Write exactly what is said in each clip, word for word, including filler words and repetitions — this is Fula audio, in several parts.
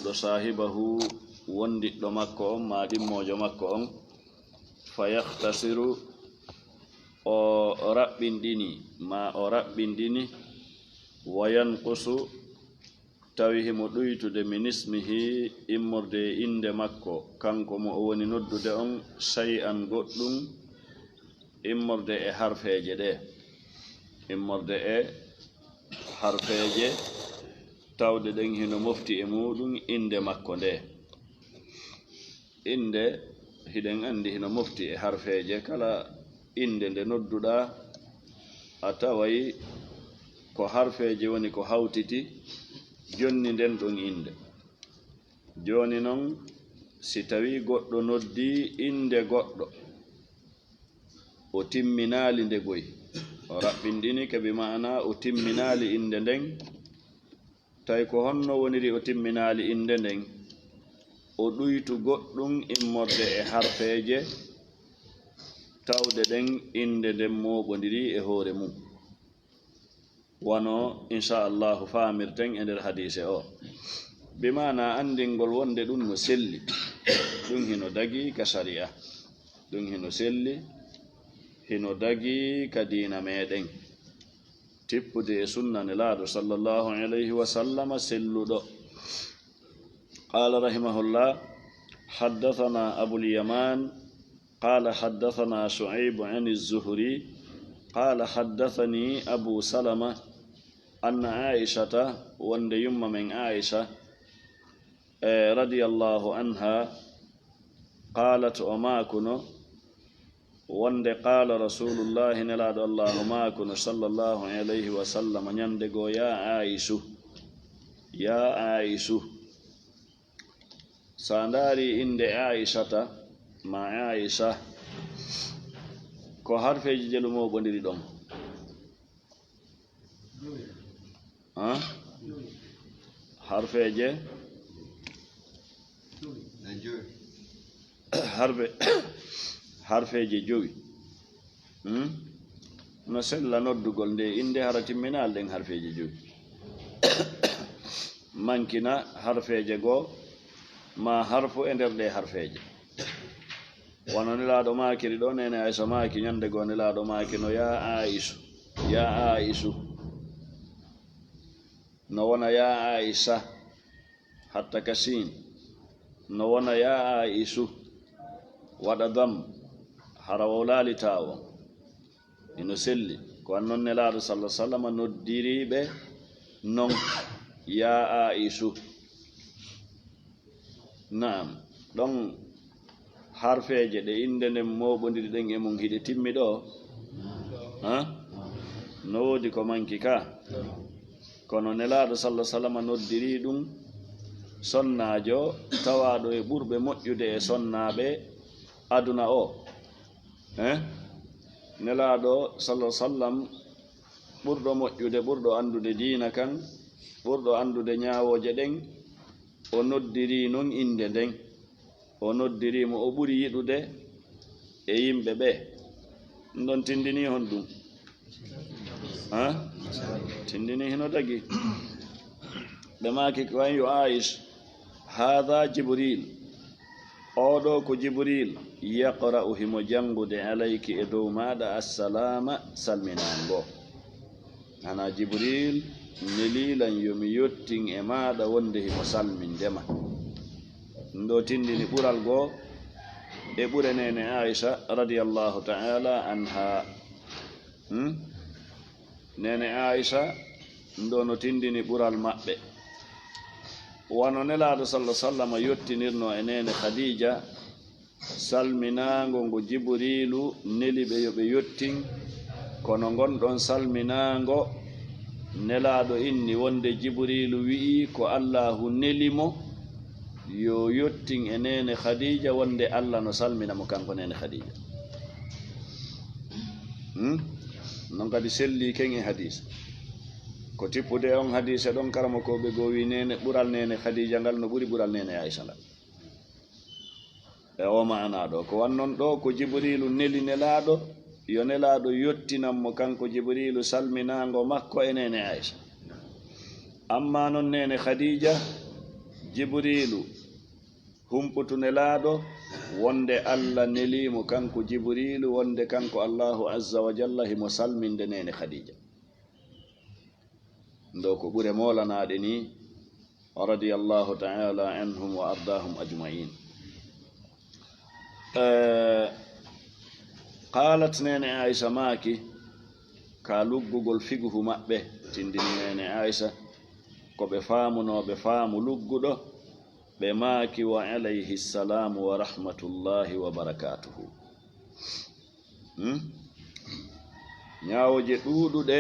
Ɗo saahibahu wondiɗɗo makko on, maa ɗimmoojo makko on, fa yahtasiru, o raɓɓinɗini, maa o raɓɓinɗini, wa yanqusu, tawi himo ɗuytude, min ismihi, immorde e innde makko, kanko mo o woni noddude on, shay'an goɗɗum, immorde e harfeeje ɗe, immorde e harfeeje, tawde ɗen hino mofti e muuɗum innde makko nde. Innde, hiɗen anndi hino mofti e harfeeje, kala innde nde nodduɗaa, a taway ko harfeeje woni ko hawtiti jonni nden ɗon innde. Jooni non, si tawii goɗɗo noddii innde goɗɗo, o timminaali nde goy, o raɓɓinɗini ka, bi ma'ana o timminaali innde nden, tawi ko honno woniri o timminaali innde nden? O ɗuytu goɗɗum immorde e harfeeje, tawde ɗen innde nden mooɓondirii e hoore mum. Wano, insha Allahu, faamirten e nder hadiise o. Bi maana anndingol wonde ɗum no selli, ɗum hino dagii ka sari'a, ɗum hino selli, hino dagii ka diina meɗen, tippude e sunna Nelaaɗo sallallahu alayhi wa sallama selluɗo. Qaala rahimahullah, haddathana Abul Yaman, qaala haddathana Shu'ayb an az-Zuhri, qaala haddathani Abu Salama, anna Aishata, wonde yumma men Aisha, eh, radiyallahu anha, qaalat, o maakuno, wonde qaala Rasulullahi, Nelaaɗo Allahu maakuno, sallallahu alayhi wa sallam, ñande goo, ya Aisu, ya Aisu. Sa ndaari innde Aishata, ma Aisha, ko harfeeji jelu mooɓondiri ɗon. Ha? Harfeeje? Harfe-, harfeeje jowi. Hmm? No sella noddugol nde innde hara timminaali ɗen harfeeje jowi. Mankina harfeeje goo, ma harfu e nder ɗe harfeeje. Wano Nelaaɗo maakiri ɗo, neene Aysa maaki ñande goo, Nelaaɗo maaki no, ya Aisu, ya Aisu. No wona ya Aisa, hatta ka siin. No wona ya Aisu, waɗa dam, hara wawlaali taawon. Ino selli. Ko an non Nelaaɗo sallallahu alaihi wasallam noddiri ɓe non, ya Aisu. Naam. Ɗon harfeeje ɗe innde nden mooɓondiri ɗen e mum hiɗe timmi ɗo? Ha? No woodi ko manki ka? Kono Nelaaɗo sallallahu alaihi wasallam noddiri ɗum sonnaajo tawaaɗo e ɓurɓe moƴƴude e sonnaaɓe aduna o. Eh? Nelaaɗo sallallahu alaihi wasallam ɓurɗo moƴƴude, ɓurɗo anndude diina kan, ɓurɗo anndude ñaawooje ɗen, o noddiri non innde nden. O noddiri mo o ɓuri yiɗude e yimɓe ɓe. Ɗum ɗon tindini honɗum? Ha? Tindini hino dagi. Ɓe maaki ko an yo Aish, haada Jibril. Oo ɗoo ko Jibril, yaqra'u, himo janngude, alayki, e dow maaɗa, assalaama, salminaango. Hana Jibril nelii lan yo mi yottin e maaɗa wonde himo salminde ma. Ɗum ɗoo tindini ɓural goo e ɓure neene Aisha radiyallahu ta'ala anha. Hmm? Neene Aisha, ɗum ɗoo no tindini ɓural maɓɓe. Wano Nelaaɗo sallallahu alaihi wasallam yottinirno e neene Khadija, salminaango ngo Jibriilu neli ɓe yo ɓe yottin, kono ngon ɗon salminaango Nelaaɗo inni wonde Jibriilu wi'i ko Allaahu neli mo yo yottin e neene Khadija, wonde Alla no salmina mo kanko neene Khadija. Hmm? Non kadi selli ken e hadiis. Ko tippude on hadiise ɗon, karamokooɓe goo wi neene, ɓural neene Khadija ngal no ɓuri ɓural neene Aisha ngal. E o maana ɗo, ko wannon ɗo, ko Jibriilu neli Nelaaɗo, yo Nelaaɗo yottinan mo kanko Jibriilu salminaango makko e neene Aisha. Amma non neene Khadija, Jibriilu humputu Nelaaɗo, wonde Alla nelii mo kanko Jibriilu, wonde kanko Allaahu Azza wa Jalla himo salminde neene Khadiija. Ndo ko ɓure moolanaaɗe nii, radiyallaahu ta'aalaa anhum wa ardaahum ajma'iin. Eh, qaalat, neene Aaysa maaki, ka luggugol fiqhu maɓɓe, tindini neene Aaysa, ko ɓe faamunoo ɓe faamu lugguɗo, ɓe maaki, "Wa alayhi salaamu wa rahmatullaahi wa barakaatuhu." Hmm? Ñaawooje ɗuuɗuɗe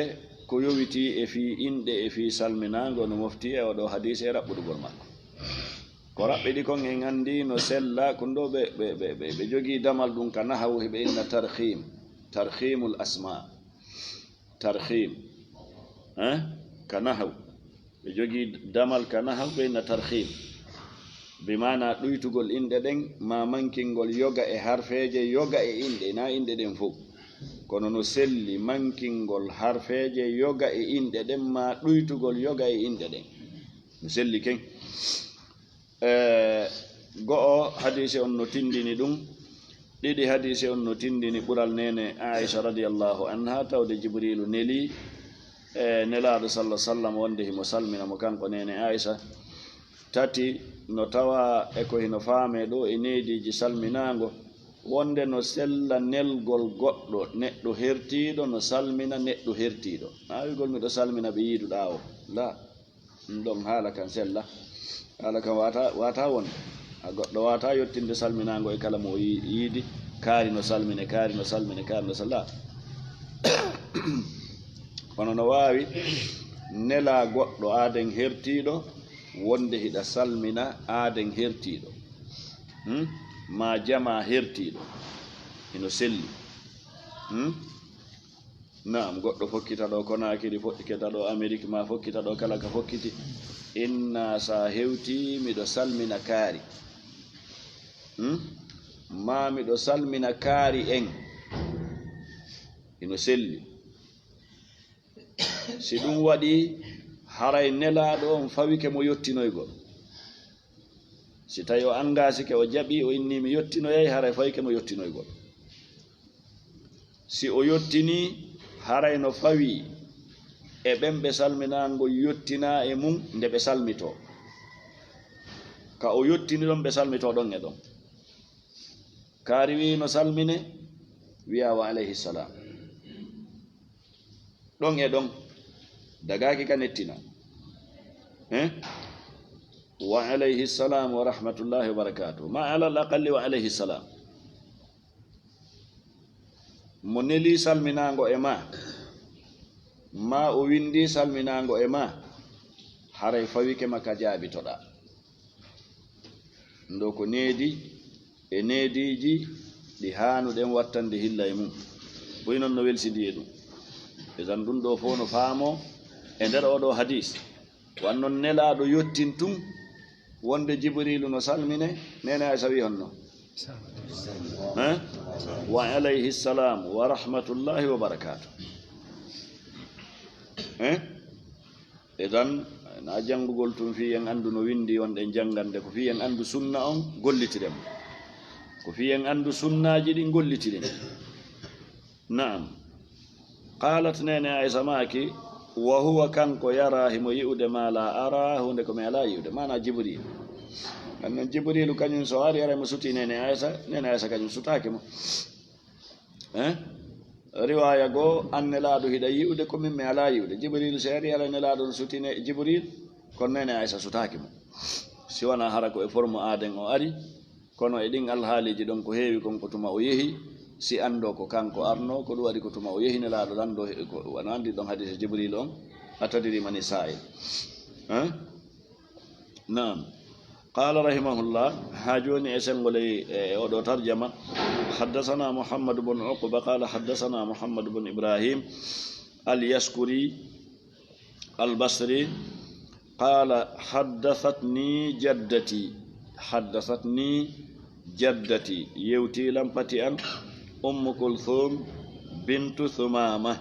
ko yowitii e fii inɗe, e fii salminaango, no moftii e oo ɗoo hadiisi e raɓɓudugol makko. Ko raɓɓiɗi kon en anndii no sella, ko ɗoo ɓe, ɓe, ɓe, ɓe, ɓe jogii damal ɗum ka nahawu, hiɓe inna tarhiim, tarhiimul asmaa. Tarhiim. Eh? Ka nahawu. Ɓe jogii damal ka nahawu, ɓe inna tarhiim. Bi maana ɗuytugol inɗe ɗen, maa mankingol yoga e harfeeje, yoga e inɗe, naa inɗe ɗen fow. Kono no selli mankingol harfeeje yoga e inɗe ɗen, maa ɗuytugol yoga e inɗe ɗen. No selli ken. Eh, go'o, hadiisi on no tindini ɗum. Ɗiɗi, hadiisi on no tindini ɓural neene Aaysa radiyallaahu anha, tawde Jibriilu nelii, eh, Nelaaɗo sallallaahu alayhi wa sallam wonde himo salmina mo kanko neene Aaysa. Tati, no tawa e ko hino faamee ɗoo e neediiji salminaango, wonde no sella nelgol goɗɗo neɗɗo hertiiɗo, no salmina neɗɗo hertiiɗo. Naa wi'ugol miɗo salmina ɓe yiiduɗaa o. Laa. Ɗum ɗon haala kan sella. Haala kan waata, waata wonde. A goɗɗo waata yottinde salminaango e kala mo o yi-, yiidi, kaari no salmine, kaari no salmine, kaari no salla. Kono no waawi nelaa goɗɗo aaden hertiiɗo, wonde hiɗa salmina aaden hertiiɗo. Hmm? Maa jamaa hertiiɗo. Hino selli. Hmm? Naam, goɗɗo fokkita ɗo Konaakiri, fokkita ɗo Amerik, maa fokkita ɗo kala ka fokkiti. Inna sa hewti, miɗo salmina kaari. Hmm? Maa miɗo salmina kaari en. Hino selli. Si ɗum waɗi, haray Nelaaɗo on fawike mo yottinoygol. Si tawi o angaasike, o jaɓi, o inni mi yottinoyay, haray fawike mo yottinoygol. Si o yottinii, haray no fawii e ɓen ɓe salminaangol yottinaa e mum nde ɓe salmitoo. Ka o yottini ɗon, ɓe salmitoo ɗon e ɗon. Kaari wi'i no salmine, wi'a wa alayhi salaam. Ɗon e ɗon, dagaaki ka nettina. Eh? Wa alayhi salaam wa rahmatullahi wa barakaatuh. Ma alal aqalli wa alayhi salaam. Mo nelii salminaango e maa, maa o winndii salminaango e maa, haray fawike ma ka jaabitoɗaa. Ndo ko needi e neediiji ɗi haanuɗen wattande hilla e mum. Buy non no welsidi e ɗum. Idan ɗum ɗo fof no faamoo e nder oo ɗoo hadiis. Wan non Nelaaɗo yottin tun wonde Jibriilu no salmine, Neene Aysa wi honno? Eh? Wa alayhi salam wa rahmatullahi wa barakatuh. Eh? Idan, na janngugol tun fii en anndu no winndi on ɗen janngande, ko fii en anndu sunna on gollitiren mo. Ko fii en anndu sunnaaji ɗin gollitiren. Naam. Qaalat, Neene Aysa maaki, wa huwa, kanko, yara, himo yi'ude, ma la ara, huunde ko mi alaa yi'ude, maanaa Jibriil. Annan Jibriilu kañum so ari, ara mo suti Neene Aysa, Neene Aysa kañum sutaaki mo. Eh? Riwaaya goo, an Nelaaɗo hiɗa yi'ude, ko min mi alaa yi'ude. Jibriilu so ari, ara Nelaaɗo no suti ne-, Jibriil, kono Neene Aysa sutaaki mo. Si wanaa hara ko e forme aaden o ari, kono e ɗin alhaaliiji ɗon ko heewi kon ko tuma o yehi, si anndoo ko kanko arnoo, ko ɗum waɗi ko tuma o yehi Nelaaɗo lanndoo he-, ko wano anndi ɗon hadiisa Jibriil on, a tadiri mani saa'il. Eh? Naam. Qaala rahimahullah, haa jooni e senngol e, e oo ɗoo tarjama, haddasanaa Muhammad bun Uqba, qaala haddasanaa Muhammad bun Ibrahim al-Yaskuri al-Basri, qaala haddasatnii jaddatii, haddasatnii jaddatii, yewtii lan pati an, Ummu Kulthum bintu Thumaama.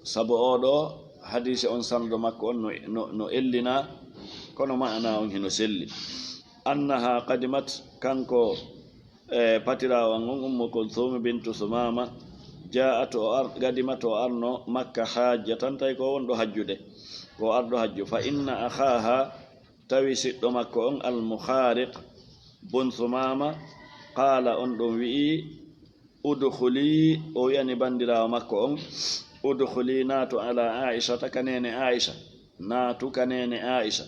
Sabu oo ɗoo hadiisi on, sanado makko on no, no, no ellinaa, Kono maana on hino selli. Annaha qadimat, kanko, e, patiraawo an on, Ummu Kulthum bintu Sumama, jaa'at, o ar-, qadimat, o arno Makka hajjatan, tawi ko wonɗo hajjude, ko arɗo hajju. Fa inna akhaha, tawi siɗɗo makko on, Al-Mukhariq bun Sumama, qala, on ɗon wi'i, udkhuli, o wi'ani bandiraawo makko on, udkhuli, naatu, ala Aishata, ka neene Aisha, naatu ka neene Aisha.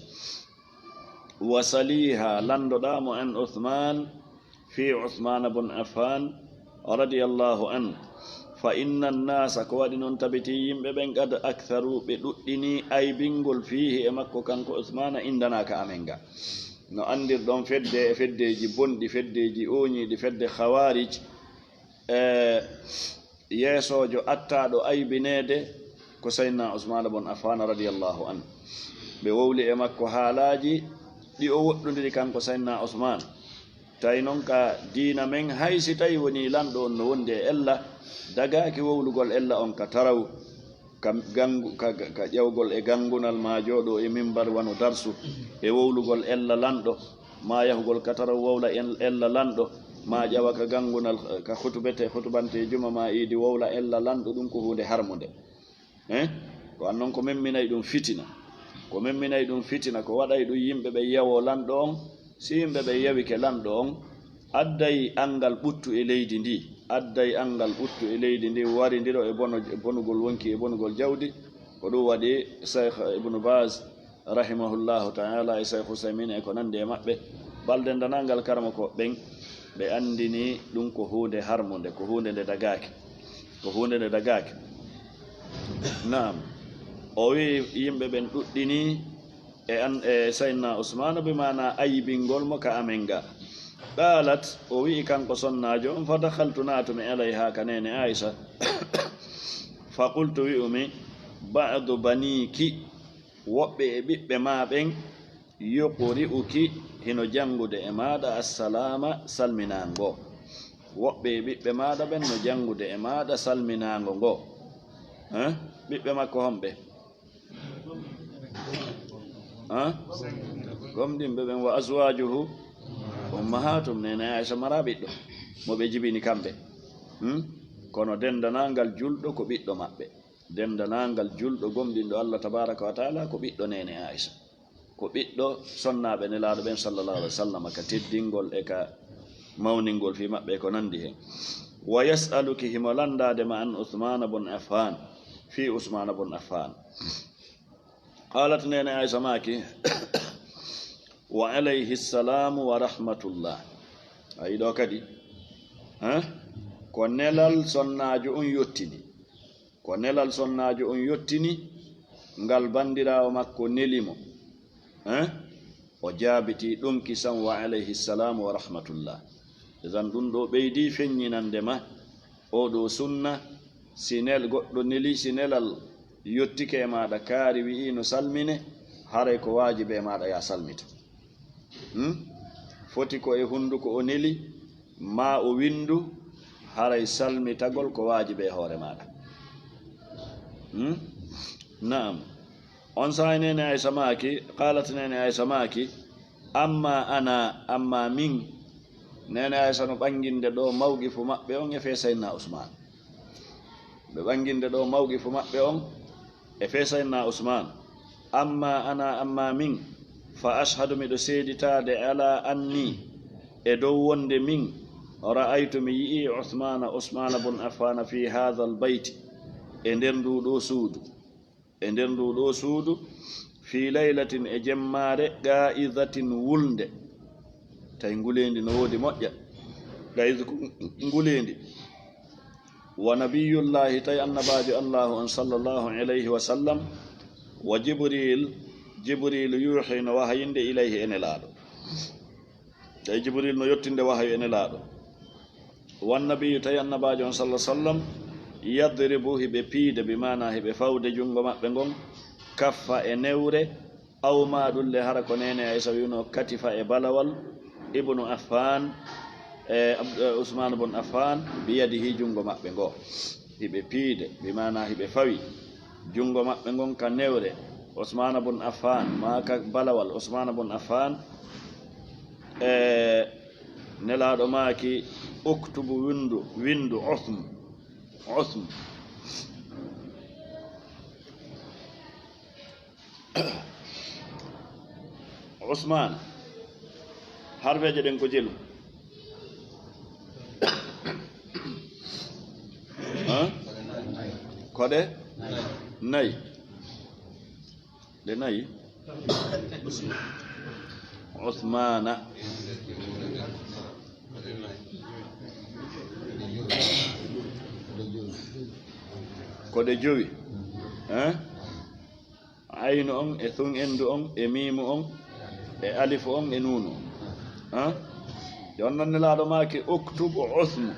Wa saliha, landoɗaa mo, an Uthman, fi Uthman bun Affan, radiyallahu anhu. Fa inna an-nasa, ko waɗi non tabiti yimɓe ɓen, qad aktharu, ɓe ɗuɗɗini aybingol, fihi, e makko kanko Uthmana, indana, ka amen ga. No anndirɗon fedde e feddeji bonɗi, feddeji ooñiiɗi, fedde Khawarij, e yeesoojo attaaɗo aybineede ko Sayyidina Usmaan bun Affaan radiyallahu anhu. Ɓe wowli e makko haalaaji ɗi o woɗɗondiri kanko Sayyidina Usmaan. Tawi non ka diina men, hay si tawi wonii lanɗo on no wondi e ella, dagaaki wowlugol ella on ka taraw, ka gangu-, ka, ka, ka ƴawgol e gangunal, maa jooɗo e mimbar wano darsu, e wowlugol ella lanɗo, maa yahugol ka taraw wowla en-, ella lanɗo, maa ƴawa ka gangunal, ka hutubete, hutubante juma maa iidi wowla ella lanɗo, ɗum ko huunde harmunde. Eh? Ko an non ko memminay ɗum fitina. Ko memminay ɗum fitina, ko waɗay ɗum yimɓe ɓe yawo lanɗo on. Si yimɓe ɓe yawike lanɗo on, adday anngal ɓuttu e leydi ndi, adday anngal ɓuttu e leydi ndi, warindiro e bono-, e bonugol wonki e bonugol jawdi. Ko ɗum waɗi Cheikh Ibnu Baz, rahimahullahu ta'ala, e Cheikh Usaymin e ko nandi e maɓɓe, balde ndanangal karamokooɓe ɓen, ɓe andini ɗum ko huunde harmunde, ko huunde nde dagaaki, ko huunde nde dagaaki. Naam, o wi'i yimɓe ɓen ɗuɗɗini e an, e Sayyidina Usmaanu, bi maana aybingol mo ka amen ga. Qaalat, o wi'i kanko sonnaajo on, fa dakhaltu, naatumi, alayha, ka neene Aisha. Fa qultu, wi'umi, ba'du baniki, woɓɓe e ɓiɓɓe maa ɓen, yuqri'uki, hino janngude e maaɗa, assalaama, salminaango. Woɓɓe e ɓiɓɓe maaɗa ɓen no janngude e maaɗa salminaango ngo. Eh? Ɓiɓɓe makko homɓe? Eh? Gomɗinɓe ɓen, wa azwajuhu ummahatum, neene Aisha mara ɓiɗɗo mo ɓe jibini kamɓe. Hmm? Kono denndanangal julɗo ko ɓiɗɗo maɓɓe. Denndanangal julɗo gomɗinɗo Allah tabaraka wa taala ko ɓiɗɗo neene Aisha. Ko ɓiɗɗo sonnaaɓe Nelaaɗo ɓen, sallallahu alaihi wa sallam, ka teddingol e ka mawningol fii maɓɓe e ko nandi hen. Wa yas'aluki, himo lanndaade ma, an Usmaana bun Affaan, fii Usmaana bun Affaan. Qaalat, neene Aisha maaki, wa alayhi salaamu wa rahmatullah. Ayi ɗo kadi, eh? Ko nelal sonnaajo on yottini. Ko nelal sonnaajo on yottini, ngal bandiraawo makko neli mo. Eh? O jaabiti ɗum kisan, wa alayhi salam wa rahmatullah. Idan ɗum ɗo ɓeydi feññinande ma, oo ɗo sunna, si nel-, goɗɗo neli, si nelal yottike e maaɗa kaari, wi'i no salmine, haray ko waajibi e maaɗa ya salmita. Hmm? Foti ko e hunduko o neli, maa o windu, haray salmitagol ko waajibi e hoore maaɗa. Hmm? Naam. On saa'i neene Aysa maaki, qaalat neene Aysa maaki, amma ana, amma min, neene Aysa no ɓanginde ɗo mawqifu maɓɓe on e fee Sayyidina Usmaan. Ɓe ɓanginde ɗo mawqifu maɓɓe on e fee Sayyidina Usmaan. Amma ana, amma min, fa ashhadu, miɗo seeditaade, ala anni, e dow wonde min, ra'aytu, mi yi'i, Usmaana, Usmaana bun Affaana, fi haadhal bayti, e nder nduu ɗoo suudu. E nder nduu ɗoo suudu, fii laylatin, e jemmaare, qaa'idatin, wulnde, tawi nguleendi no woodi moƴƴa, qaa'idatin ko nguleendi. Wa nabiyullahi, tawi annabaajo Allaahu on, sallallahu alayhi wa sallam, wa Jibriil, Jibriilu yuuhi no wahayinde ilayhi e Nelaaɗo. Tawi Jibriil no yottinde wahayu e Nelaaɗo. Wan nabiyyu, tawi annabaajo on, sallallahu alaihi wasallam, yadribu, hiɓe piide, bi maana hiɓe fawde junngo maɓɓe ngon, kaffa e newre, aw maa ɗum le, hara ko neene Aysa wi'uno, katifa e balawal, Ibnu Affaan, e Ab-, e Usmaan bun Affaan, biyadihi, junngo maɓɓe ngo. Hiɓe piide, bi maana hiɓe fawi junngo maɓɓe ngon ka newre, Usmana bun Affan, maa ka balawal Usmana bun Affan, e Nelaaɗo maaki, "Uktubu, windu, windu Usmu, Usmu." Usmana, harfeeje ɗen ko jelu? Hã? Ko ɗe nayi. Ɗe nayi. Usmana. Ko ɗe jowi. Hã? Aynu on, e tun endu on, e miimu on, e alifu on, e nuunu on. Hã? Jooni non Nelaaɗo maaki, "Uktubu Usmu."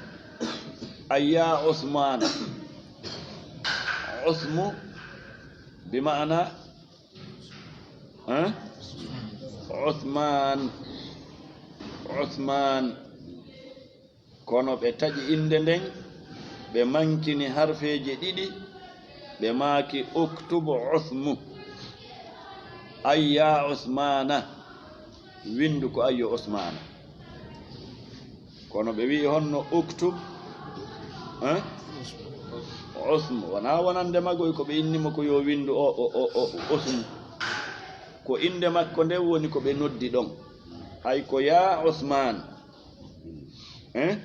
Ayya Usmana. Usmu bi ma'ana, hã? Usman. Usman. Kono ɓe taƴi innde nden, ɓe mankini harfeeje ɗiɗi, ɓe maaki, "Uktubu Usmu." Ayya Usmana. Windu ko ayyo Usmana. Kono ɓe wi'i honno uktub, eh? Usmu. Wona wonande magoy ko ɓe inni mo ko yo windu o, o, o, o, Usmu. Ko innde makko nden woni ko ɓe noddi ɗon. Hay ko ya Usman. Eh?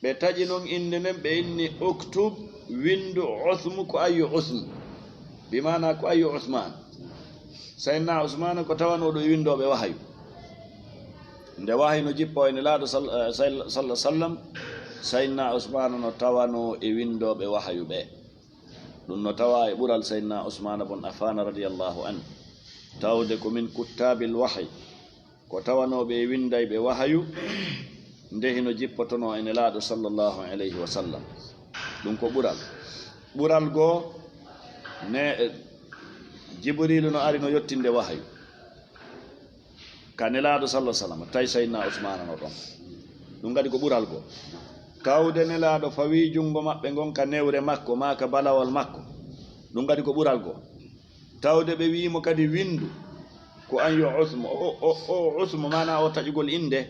Ɓe taƴi non innde nden, ɓe inni, "Uktub, windu Usmu ko ayyo Usmu." Bi maana ko ayyo Usman. Sayyidina Usmana ko tawanooɗo e windooɓe wahayu. Nde wahayu no jippo e Nelaaɗo sal-, eh, sal-, sallallahu sallam, Sayyidina Usmana no tawanoo e windooɓe wahayu ɓe. Ɗum no tawa e ɓural Sayyidina Usmana bun Affan radiyallahu anhu. Tawde ko min kuttabil wahyi. Ko tawanooɓe e winndayɓe wahayu, nde hino jippotonoo e Nelaaɗo sallallahu alayhi wa sallam. Ɗum ko ɓural. Ɓural goo, ne, Jibriilu no ari no yottinde wahayu ka Nelaaɗo sallallahu alayhi wa sallam, tawi Sayyidina Usmaana no ɗon. Ɗum kadi ko ɓural goo. Tawde Nelaaɗo fawii junngo maɓɓe ngon ka newre makko, maa ka balawol makko. Ɗum kadi ko ɓural goo. Tawde ɓe wi'i mo kadi, "Winndu ko an yo Usmu." O, o, o Usmu, maanaa o taƴugol innde,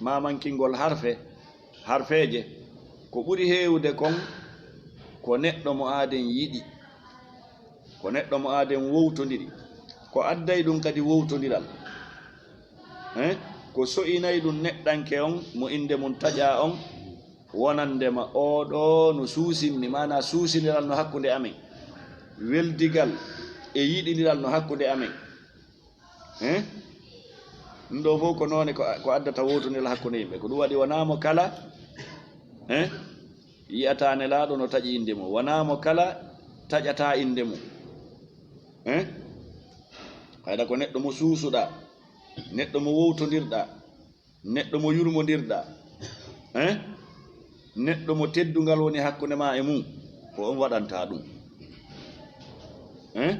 maa mankingol harfe, harfeeje. Ko ɓuri heewude kon, ko neɗɗo mo aaden yiɗi, ko neɗɗo mo aaden wowtondiri. Ko adday ɗum kadi wowtondiral, eh? Ko so'inay ɗum neɗɗanke on, mo innde mum taƴaa on, wonande ma, "Oo ɗoo no suusinmi," maanaa suusindiral no hakkunde amen, weldigal e yiɗindiral no hakkunde amen. Eh? Ɗum ɗoo fof ko noone ko, ko addata wowtondiral hakkunde yimɓe. Ko ɗum waɗi wonaa mo kala, eh, yi'ataa Nelaaɗo no taƴi innde mum, wonaa mo kala taƴataa innde mum. Eh? Hayda ko neɗɗo mo suusuɗaa, neɗɗo mo wowtondirɗaa, neɗɗo mo yurmondirɗaa, eh? Neɗɗo mo teddungal woni hakkunde maa e mum, ko on waɗanta ɗum. Eh?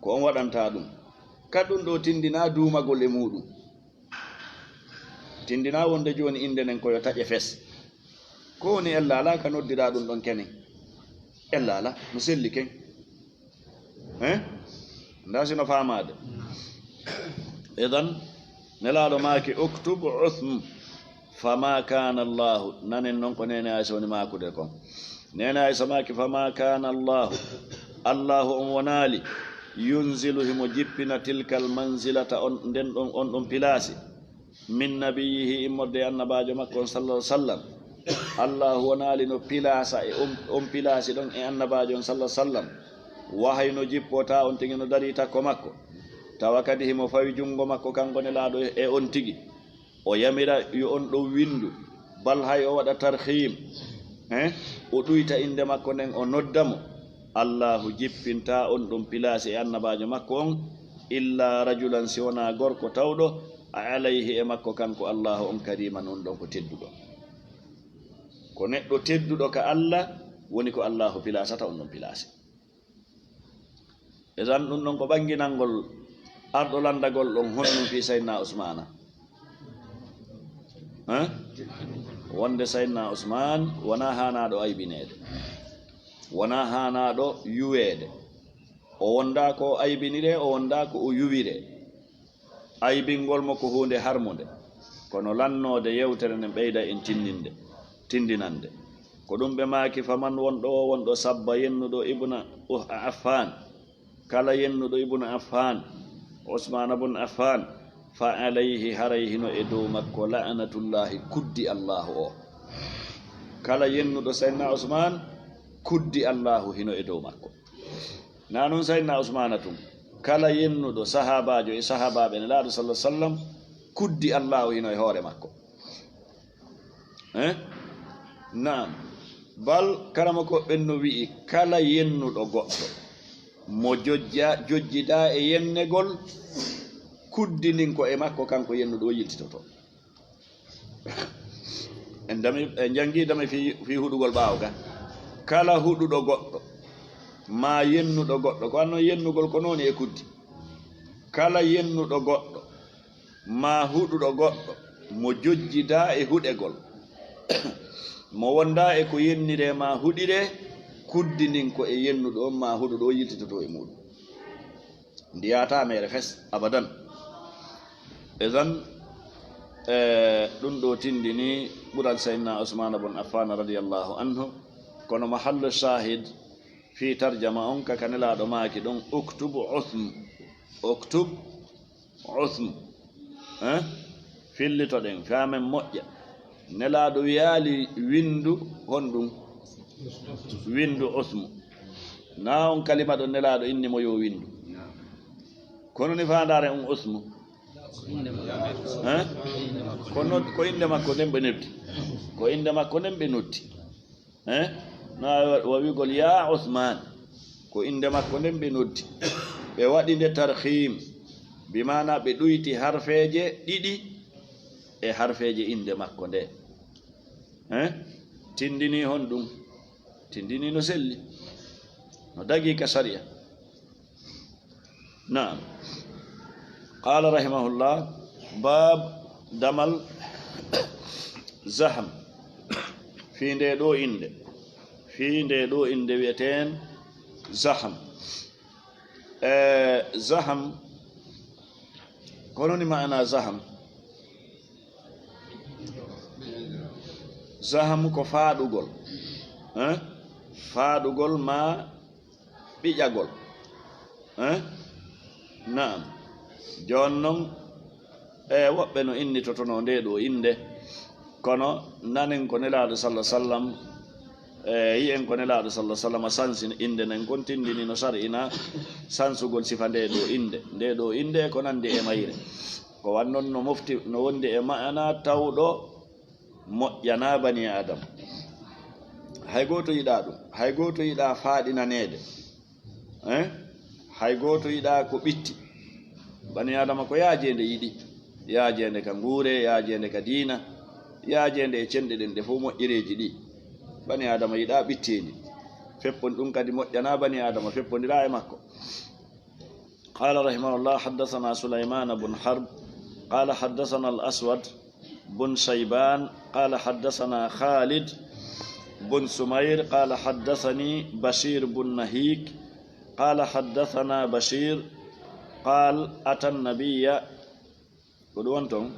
Ko on waɗanta ɗum. Ka ɗum ɗoo tindinaa duumagol e muuɗum. Tindinaa wonde jooni innde nden ko yo taƴe fes. Ko woni ella alaa ka noddiraa ɗum ɗon kenen? Ella alaa, no selli ken. Eh? Ndaa si no faamaade. Idan, Nelaaɗo maaki, "Uktub Usm, fama kana Allahu." Nanen non ko Neene Aysa woni maakude kon. Neene Aysa maaki, "Fama kana Allahu." Allahu on wonaali, "Yunzilu", himo jippina, "tilkal manzilata", on, nden ɗon, on ɗon pilaasi. "Min nabiyyihi", immorde e annabaajo makko on, sallallahu alaihi wasallam. Allahu wonaali no pilaasa e on, on pilaasi ɗon e annabaajo on, sallallahu alaihi wasallam. Wahayu no jippoo, tawa on tigi no darii takko makko. Tawa kadi himo fawi junngo makko kanko Nelaaɗo e on tigi. O yamira yo on ɗon winndu, bal hay o waɗa tarhiim, eh? O ɗuyta innde makko nden, o nodda mo. Allahu jippintaa on ɗon pilaasi e annabaajo makko on, illa rajulan, si wonaa gorko tawɗo, alayhi, e makko kanko Allahu on, kariman, on ɗon ko tedduɗo. Ko neɗɗo tedduɗo ka Allah woni ko Allahu pilaasata on ɗon pilaasi. Idan ɗum ɗon ko ɓannginangol arɗo lanndagol ɗon honɗum fii Sayyidina Usmaana. Eh? Wonde Sayyidina Usmaan wonaa haanaaɗo aybineede, wonaa haanaaɗo yuweede. O wondaa ko o aybiniree, o wondaa ko o yuwiree. Aybingol mo ko huunde harmunde, kono lannoode yewtere nden ɓeyda en tinninde, tindinande. Ko ɗum ɓe maaki, faman wonɗo o, wonɗo sabba yennuɗo Ibna Uh-, Affan, kala yennuɗo Ibnu Affan, Usmana bun Affan, fa alayhi, haray hino e dow makko la'natullahi, kuddi Allahu o. Kala yennuɗo Sayyidina Usman, kuddi Allahu hino e dow makko. Na non Sayyidina Usmana tun, kala yennuɗo sahaabaajo e sahaabaaɓe Nelaaɗo sallallahu alaihi wasallam, kuddi Allahu hino e hoore makko. Eh? Naam. Bal karamoko ɓen no wi'i, kala yennuɗo goɗɗo mo jojja-, jojjidaa e yennegol, kuddi ndin ko e makko, kanko yennuɗo o yiltitoto. En dami, en jangi dami fi, fi huɗugol ɓaawo ka. Kala huɗuɗo goɗɗo, ma yennuɗo goɗɗo, ko annon yennugol ko nooni e kuddi. Kala yennuɗo goɗɗo, ma huɗuɗo goɗɗo, mo jojjidaa e huɗegol, mo wondaa e ko yenniree ma huɗiree, kuddi ndin ko e yennuɗo on ma huɗuɗo o yiltitoto e muɗum. Ndi yaata meere fes abadan. Idan, eh, ɗum ɗo tindini ɓural Sayyidina Usmana bun Affan radiyallahu anhu, kono mahallu shahid fi tarjama on ka, ka Nelaaɗo maaki ɗon, "Uktub Usm, uktub Usm." Eh? Fillitoɗen, faamen moƴƴa. Nelaaɗo wiyaali windu honɗum? Windu Usmu. Na on kalima ɗon Nelaaɗo inni mo yo windu. Kono ni faandaare on Usmu. Eh? Ko nod-, ko innde makko nden ɓe noddi. Ko innde makko nden ɓe noddi. Eh? Na wa-, wa wi'ugol, "Ya Usman." Ko innde makko nden ɓe noddi. Ɓe waɗi nde tarhim. Bi maana ɓe ɗuyti harfeeje ɗiɗi e harfeeje innde makko nde. Eh? Tindini honɗum? Tindini no selli. No dagi ka sariya. Naam. Qaala rahimahullah, baab damal Zahm. Fii ndee ɗoo innde. Fii ndee ɗoo innde wi'eteen Zahm. Eh, Zahm, ko honɗum maana Zahm? Zahm ko faaɗugol. Eh? Faaɗugol maa ɓiƴagol. Eh? Naam. Jooni non, e, woɓɓe no innitotonoo ndee ɗoo innde, kono nanen ko Nelaaɗo sallallahu alaihi wasallam, e, yi'en ko Nelaaɗo sallallahu alaihi wasallam sansi innde nden kon, tindini no sar'ina sansugol sifa ndee ɗoo innde. Ndee ɗoo innde ko nandi e mayre. Ko wannon no mofti, no wondi e ma'ana tawɗo moƴƴana bani Aadama. Hay gooto yiɗaa ɗum, hay gooto yiɗaa faaɗinaneede. Eh? Hay gooto yiɗaa ko ɓitti. Bani Aadama ko yaajeende yiɗi. Yaajeende ka nguure, yaajeende ka diina, yaajeende e cenɗe ɗen ɗe fof moƴƴereeji ɗi. Bani Aadama yiɗaa ɓitteendi. Feppon-, ɗum kadi moƴƴanaa bani Aadama, feppondiraa e makko. قال رحمه الله: حدثنا سليمان بن حرب قال حدثنا الأسود بن شيبان قال حدثنا خالد بن سمير قال حدثني بشير بن نهيك قال حدثنا بشير قال أتى النبي، ko ɗum woni toon?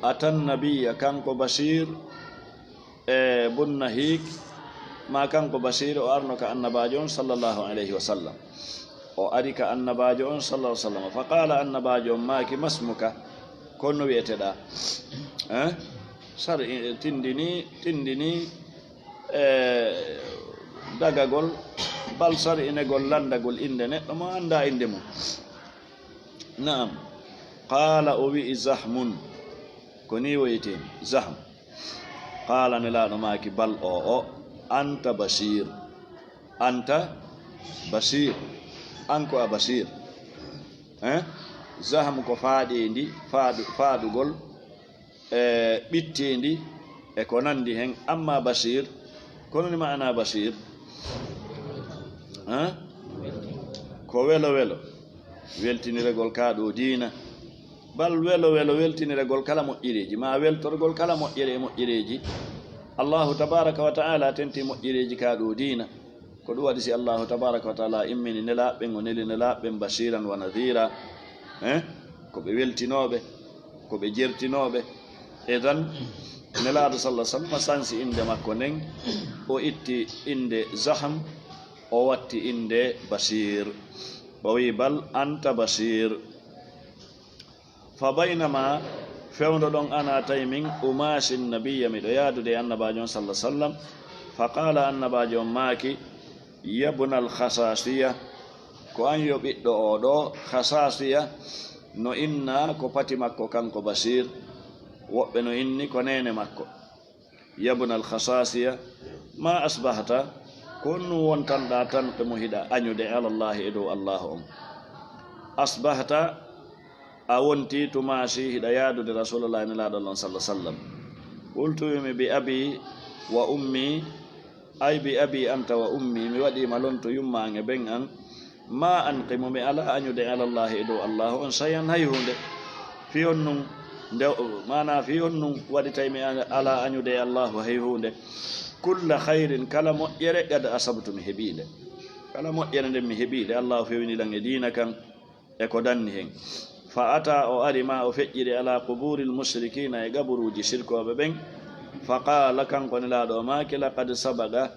Atan nabiyya, kanko Bashir e Bun Nahik, ma kanko Bashir o arno ka annabaajo on sallallahu alayhi wa sallam. O ari ka annabaajo on sallallahu alayhi wa sallam. Fa qaala, annabaajo on maaki, "Masmuka, ko no wi'eteɗaa?" Eh? Sar-, tindini, tindini, e dagagol, bal sar'inegol lanndagol innde neɗɗo mo anndaa innde mum. Naam. Qaala, o wi'i, "Zahmun." Ko nii woyetee, Zahm. Qaala, Nelaaɗo maaki, "Bal o, o, anta Bashir. Anta Bashir. An ko a Bashir." Eh? Zahm ko faaɗeendi, faaɗu-, faaɗugol, e ɓitteendi, e ko nanndi hen. Amma Bashir, ko honɗum maana Bashir? Haa? Ko welo welo, weltiniregol kaa ɗoo diina. Bal welo welo weltiniregol kala moƴƴereeji, maa weltorgol kala moƴƴere e moƴƴereeji. Allahu tabaaraka wa ta'aala tenti moƴƴereeji kaa ɗoo diina. Ko ɗum waɗi si Allahu tabaraka wa taala immini nelaaɓe ɓen, o neli nelaaɓe ɓen bashiran wa nadhira, eh? Ko ɓe weltinooɓe, ko ɓe jertinooɓe. Idan, nelaaɗo sallallahu alaihi wasallam sansi innde makko nden, o itti innde Zahm, o watti innde Bashir. O wi, "Bal anta Bashir." Fa baynama fewndo ɗon ana tawi min umashi nabiyya, miɗo yaadude e annabaajo on sallallahu alaihi wasallam. Fa qala, annabaajo on maaki, "Yabna al-Khasasiya, ko an yo ɓiɗɗo oo ɗoo Khasasiya." No inna ko pati makko kanko Bashir, woɓɓe no inni ko neene makko. "Yabna al-Khasasiya, ma asbahta, ko honɗum wontanɗaa tanqimu hiɗa añude ala Allahi e dow Allahu on? Asbahta, a wonti tumashi hiɗa yaadude Rasulullah nelaaɗo Allah on sallallahu alaihi wasallam." Qultu, wimi, "Bi abi wa ummi." "Ay bi abi anta wa ummi, mi waɗiima lonto yumma an e ben an. Ma anqimu, mi alaa añude ala Allahi e dow Allahu on shay'an hay huunde." Fii honɗum nde, maanaa fii honɗum waɗi tawi mi alaa añude e Allahu hay huunde? "Kulla khayrin, kala moƴƴere, qad asabtu, mi heɓii nde." Kala moƴƴere nden mi heɓii nde, Allahu fewni lan e diina kan e ko danni hen. Fa ata, o ari, ma o feƴƴiri, ala quburil mushrikina, e gaburuuji sirkooɓe ɓen. Fa qala, kanko nelaaɗo o maaki, "Laqad sabaga,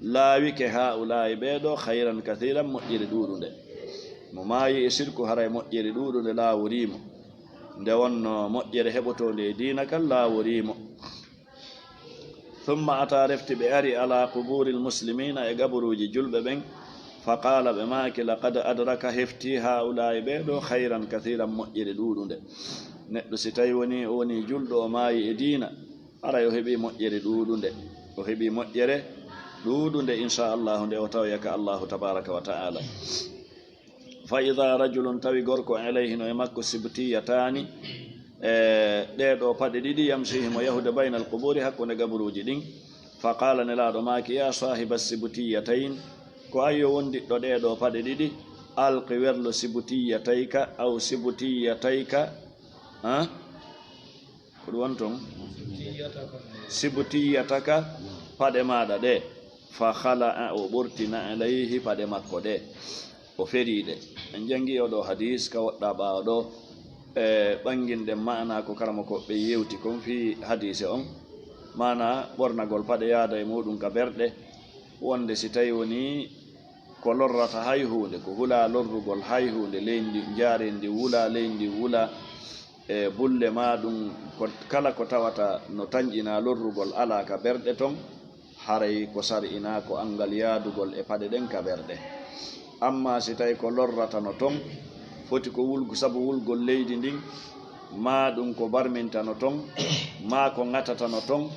laawike, haa'ulaa'i, ɓee ɗoo, khayran kathiran, moƴƴere ɗuuɗunde." Mo maayi e sirku, haray moƴƴere ɗuuɗunde laaworii mo. Nde wonno moƴƴere heɓotoonde e diina kan laaworii mo. Thumma ata, refti ɓe ari, ala quburil muslimina, e gaburuuji julɓe ɓen. Fa qala, ɓe maaki, "Laqad adraka, hefti, haa'ulaa'i, ɓee ɗoo, khayran kathiran, moƴƴere ɗuuɗunde." Neɗɗo si tawi woni o woni julɗo, o maayi e diina, haray o heɓi moƴƴere ɗuuɗunde. O heɓi moƴƴere ɗuuɗunde, inshaAllahu, nde o tawoya ka Allahu tabaraka wa ta'ala. Fa idha rajulun, tawi gorko, alayhi, no e makko, sibtiyataani, e ɗee ɗoo paɗe ɗiɗi, yamshi, himo yahude, baynal quburi, hakkunde gaburuuji ɗin. Fa qala, nelaaɗo maaki, "Ya sahiba sibtiyatayn, ko an yo wondiɗɗo ɗee ɗoo paɗe ɗiɗi, alqi, werlo, sibtiyatayka aw sibtiyatayka." Ha? Ko ɗum woni ton? Sibtiyataka, paɗe maaɗa ɗe. Fa khala'a, o ɓorti, na'layhi, paɗe makko ɗe, o ferii ɗe. En janngi oo ɗoo hadis ka woɗɗaa ɓaawo ɗoo, e ɓannginɗen maanaa ko karamokooɓe ɓe yewti kon fii hadise on. Maanaa ɓornagol paɗe yaada e muuɗum ka berɗe, wonde si tawi wonii ko lorrata hay huunde, ko hulaa lorrugol hay huunde, leydi ndi, njaareendi ndi wulaa, leydi ndi wulaa, e bulle maa ɗum, ko, kala ko tawata no tanƴinaa lorrugol alaa ka berɗe ton, haray ko sar'inaa ko anngal yaadugol e paɗe ɗen ka berɗe. Ammaa si tawi ko lorratano ton, foti ko wulgu-, sabu wulgol leydi ndin, maa ɗum ko barmintano ton, maa ko ŋatatano ton,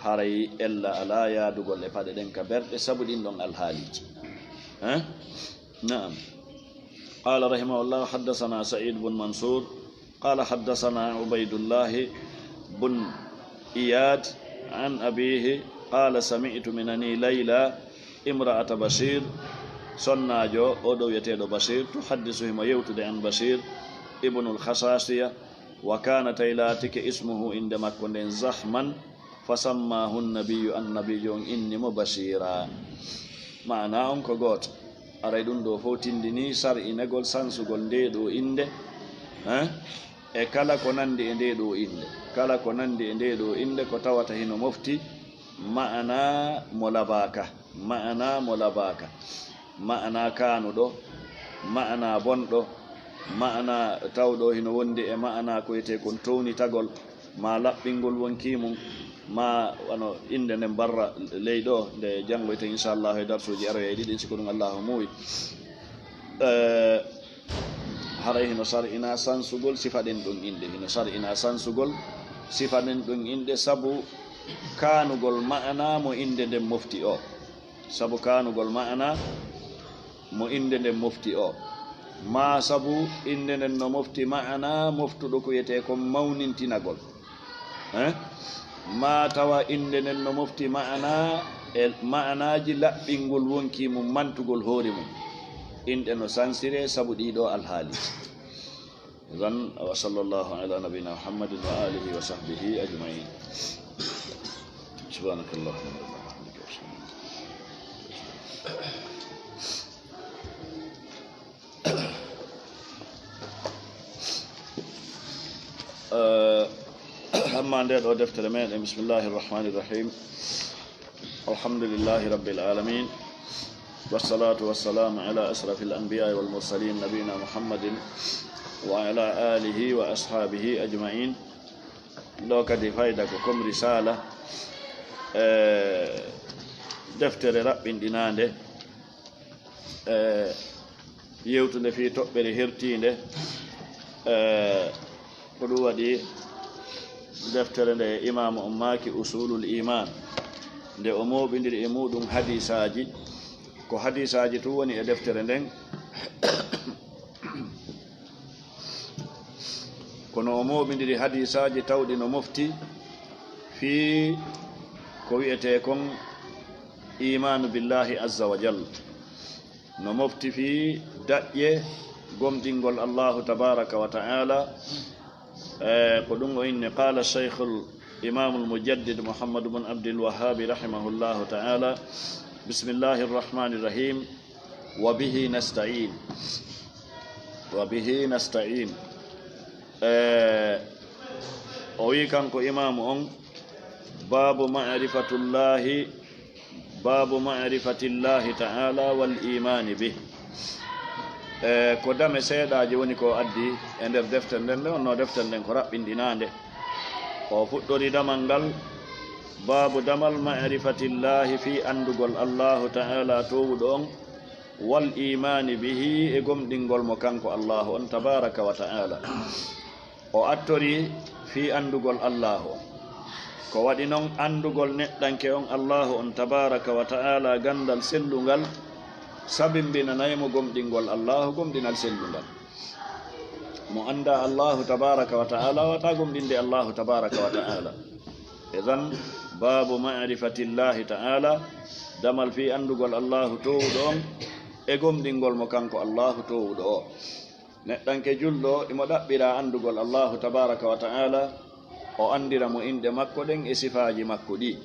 haray ella alaa yaadugol e paɗe ɗen ka berɗe sabu ɗin ɗon alhaaliiji. Eh? Naam. Qala rahimahullah, haddathana Sa'id bun Mansur, qala haddathana Ubaydullah bun Iyad an abihi, qala sami'tu, mi nani Layla imra'ata Bashir, sonnaajo oo ɗoo wi'eteeɗo Bashir, tuhaddisu, himo yewtude, an Bashir ibnul Khasasiya, wa kana, tawi laatike, ismuhu, innde makko nden, Zahman, fa sammahu nabiyyu, annabiijo on inni mo Bashira. Maanaa on ko gooto. Aray ɗum ɗoo fow tindinii sar'inegol, sansugol ndee ɗoo innde, eh? E kala ko nanndi e ndee ɗoo innde. Kala ko nanndi e ndee ɗoo innde ko tawata hino mofti maanaa mo labaaka. Maanaa mo labaaka. Maanaa kaanuɗo, maanaa bonɗo, maanaa tawɗo hino wondi e maanaa ko wiyetee kon townitagol, maa laɓɓingol wonkii mum, maa wano innde nden barra ley ɗoo, nde janngoyten, inshallah, e darsuuji aroyay ɗiɗi, si ko ɗum Allahu muuyi. Eh, haray hino sar'inaa sansugol sifa ɗen ɗon innde, hino sar'inaa sansugol sifa ɗen ɗon innde, sabu kaanugol maanaa mo innde nden mofti oo. Sabu kaanugol maanaa mo innde nden mofti oo, maa sabu innde nden no mofti maanaa moftuɗo ko wiyetee kon mawnintinagol, eh? Maa tawa innde nden no mofti maanaa e maanaaji laɓɓingol wonkii mum, mantugol hoore mum. Inɗe no sansiree sabu ɗii ɗoo alhaaliiji. Idan, wa sallallahu ala nabiyina Muhammadin wa alihi wa sahbihi ajma'in. Subhanakallahumma wa bihamdika. Amma nde ɗo deftere meɗen, bismillahi irrahmani irrahim. Alhamdulillahi rabbil alamin. Wassalatu wassalamu ala ashrafil anbiya'i wal mursalin, nabiyina Muhammadin wa ala alihi wa ashabihi ajma'in. Ɗo kadi fayda ko comme risala, e, deftere raɓɓinɗinande, e, yewtunde fii toɓɓere hertiinde, e, ko ɗum waɗi deftere nde imaamu on maaki Usulul Iman, nde o mooɓindiri e muɗum hadisaaji. Ko hadisaaji tun woni e deftere nden. Kono o mooɓindiri hadisaaji tawɗi no mofti fii ko wi'etee kon imaanu billahi azza wa jalla. No mofti fii daƴƴe gomɗingol Allahu tabaraka wa ta'ala. E, ko ɗum o inni, qala shaykhul imamul mujaddid Muhammad bin Abdul Wahhabi rahimahullahu ta'ala, bismillahi irrahmani irrahim, wa bihi nasta'in. Wa bihi nasta'in. E, o wi kanko imaamu on, babu ma'rifatullahi, babu ma'rifatillahi ta'ala wal imani bih. E, ko dame seeɗaaji woni ko addi e nder deftere nden, nde wonno deftere nden ko raɓɓinɗinaande. O fuɗɗori damal ngal, babu damal ma'rifatillahi, fii anndugol Allahu ta'ala toowuɗo on, wal imani bihi, e gomɗingol mo kanko Allahu on tabaraka wa ta'ala. O attori fii anndugol Allahu on. Ko waɗi non anndugol neɗɗanke on Allahu on tabaraka wa ta'ala ganndal sellungal, sabimbinanay mo gomɗingol Allahu gomɗinal sellungal. Mo annda Allahu tabaraka wa ta'ala, wata gomɗinde Allahu tabaraka wa ta'ala. Idan, babu ma'rifatillahi ta'ala, damal fii anndugol Allahu toowuɗo on, e gomɗingol mo kanko Allahu toowuɗo o. Neɗɗanke julɗo, imo ɗaɓɓira anndugol Allahu tabaraka wa ta'ala, o anndira mo inɗe makko ɗen e sifaaji makko ɗi.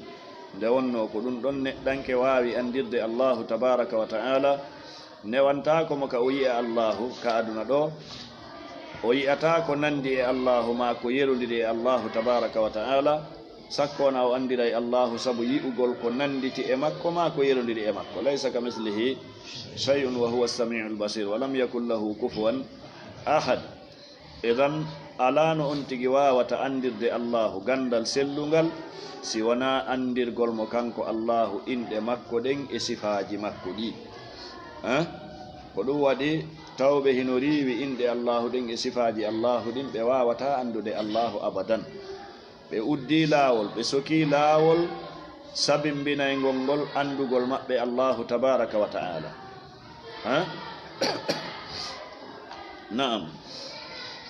Nde wonno ko ɗum ɗon neɗɗanke waawi anndirde Allahu tabaraka wa ta'ala, newantaako mo ka o yi'a Allahu ka aduna ɗo. O yi'ataa ko nandi e Allahu maa ko yerondiri e Allahu tabaraka wa ta'ala, sakko wona o anndiray Allahu sabu yi'ugol ko nanditi e makko maa ko yerondiri e makko. Laysa ka mislihi shay'un wa huwa as-sami'ul basir, wa lam yakun lahu kufuwan ahad. Idan, alaa no on tigi waawata anndirde Allahu ganndal sellungal, si wonaa anndirgol mo kanko Allahu inɗe makko ɗen e sifaaji makko ɗi. Eh? Ko ɗum waɗi tawɓe hino riiwi inɗe Allahu ɗen e sifaaji Allahu ɗin, ɓe waawataa anndude Allahu abadan. Ɓe uddii laawol, ɓe sokii laawol sabimbinayngol ngol anndugol maɓɓe Allahu tabaraka wa ta'ala. Ha? Naam.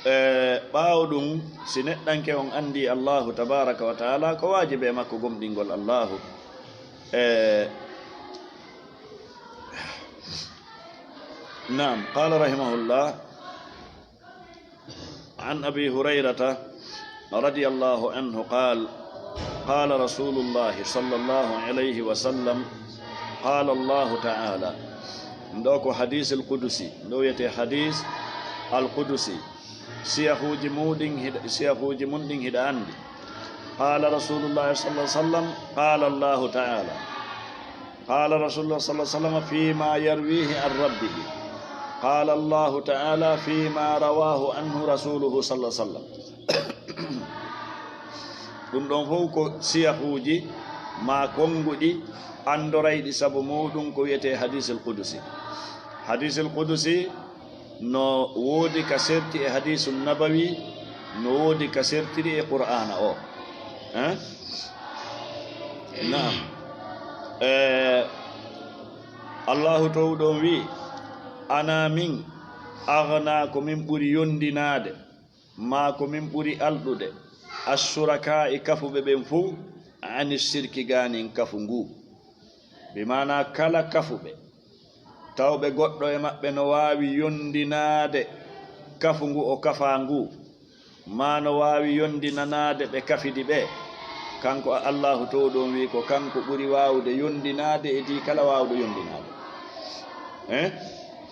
E, ɓaawo ɗum, si neɗɗanke on anndii Allahu tabaraka wa ta'ala, ko waajibi e makko gomɗingol Allahu. E, naam, qala rahimahullah, عن أبي هريرة رضي الله عنه قال: قال رسول الله صلى الله عليه وسلم: قال الله تعالى. Ɗo ko hadiisul qudusi, ɗo wiyetee hadiis al qudusi. Siyahuuji muɗin hiɗa, siyahuuji mun ɗin hiɗa anndi. قال رسول الله صلى الله عليه وسلم: قال الله تعالى. قال رسول الله صلى الله عليه وسلم فيما يرويه عن ربه. قال الله تعالى فيما رواه عنه رسوله صلى الله عليه وسلم. Ɗum ɗon fof ko siyahuuji maa konnguɗi anndorayɗi sabu muɗum ko wiyetee hadiisul qudusi. Hadiisul qudusi no woodi ka serti e hadiisu nabawi, no woodi ka sertiri e Qur'aana o. Eh? Naam. Eh, Allahu Toowɗo on wi'i, "Ana min, aghnaa, ko min ɓuri yondinaade, maa ko min ɓuri alɗude, assurakaa'i, kafuɓe ɓen fuu, ani shirki, gaanin kafu ngu." Bi maanaa kala kafuɓe, tawɓe goɗɗo e maɓɓe no waawi yondinaade kafu ngu o kafaa ngu, maa no waawi yondinanaade ɓe kafidi ɓe. Kanko a-, Allaahu Toowɗo on wi'i ko kanko ɓuri waawude yondinaade e dii kala waawɗo yondinaade. Eh?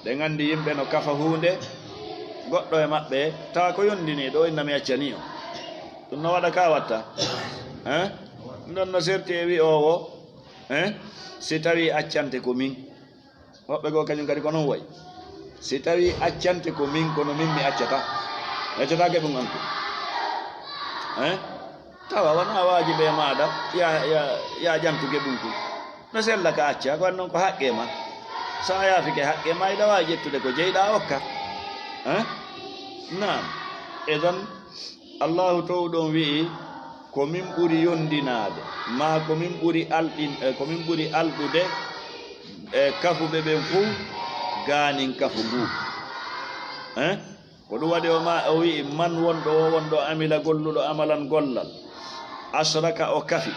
Ɗen anndi yimɓe no kafa huunde, goɗɗo e maɓɓe tawa ko yondini ɗo, inna mi accanii on. Ɗum no waɗa ka watta. Eh? Ɗum ɗon no serti e wi'oowo, eh? Si tawii accante ko min. Woɓɓe goo kañum kadi ko non wayi. Si tawii accante ko min, kono min mi accata. Mi accata geɓum an kun. Eh? Tawa wonaa waajibi e maaɗa, ya, ya, ya ƴantu geɓum kun. No sella ka acca, ko non ko haqqe ma. So a yaafike haqqe ma, iɗa waawi ƴettude ko jeyɗaa okka. Eh? Naam. Idan, Allahu towɗon wi'i, ko min ɓuri yondinaade, maa ko min ɓuri alɗin-, eh, ko min ɓuri alɗude, eh, kafuɓe ɓen fuu gaanin kafu ngu. Eh? Ko ɗum waɗi o ma-, o wi'i, "Man wonɗo o, wonɗo amila golluɗo amalan gollal, ashraka o kafi,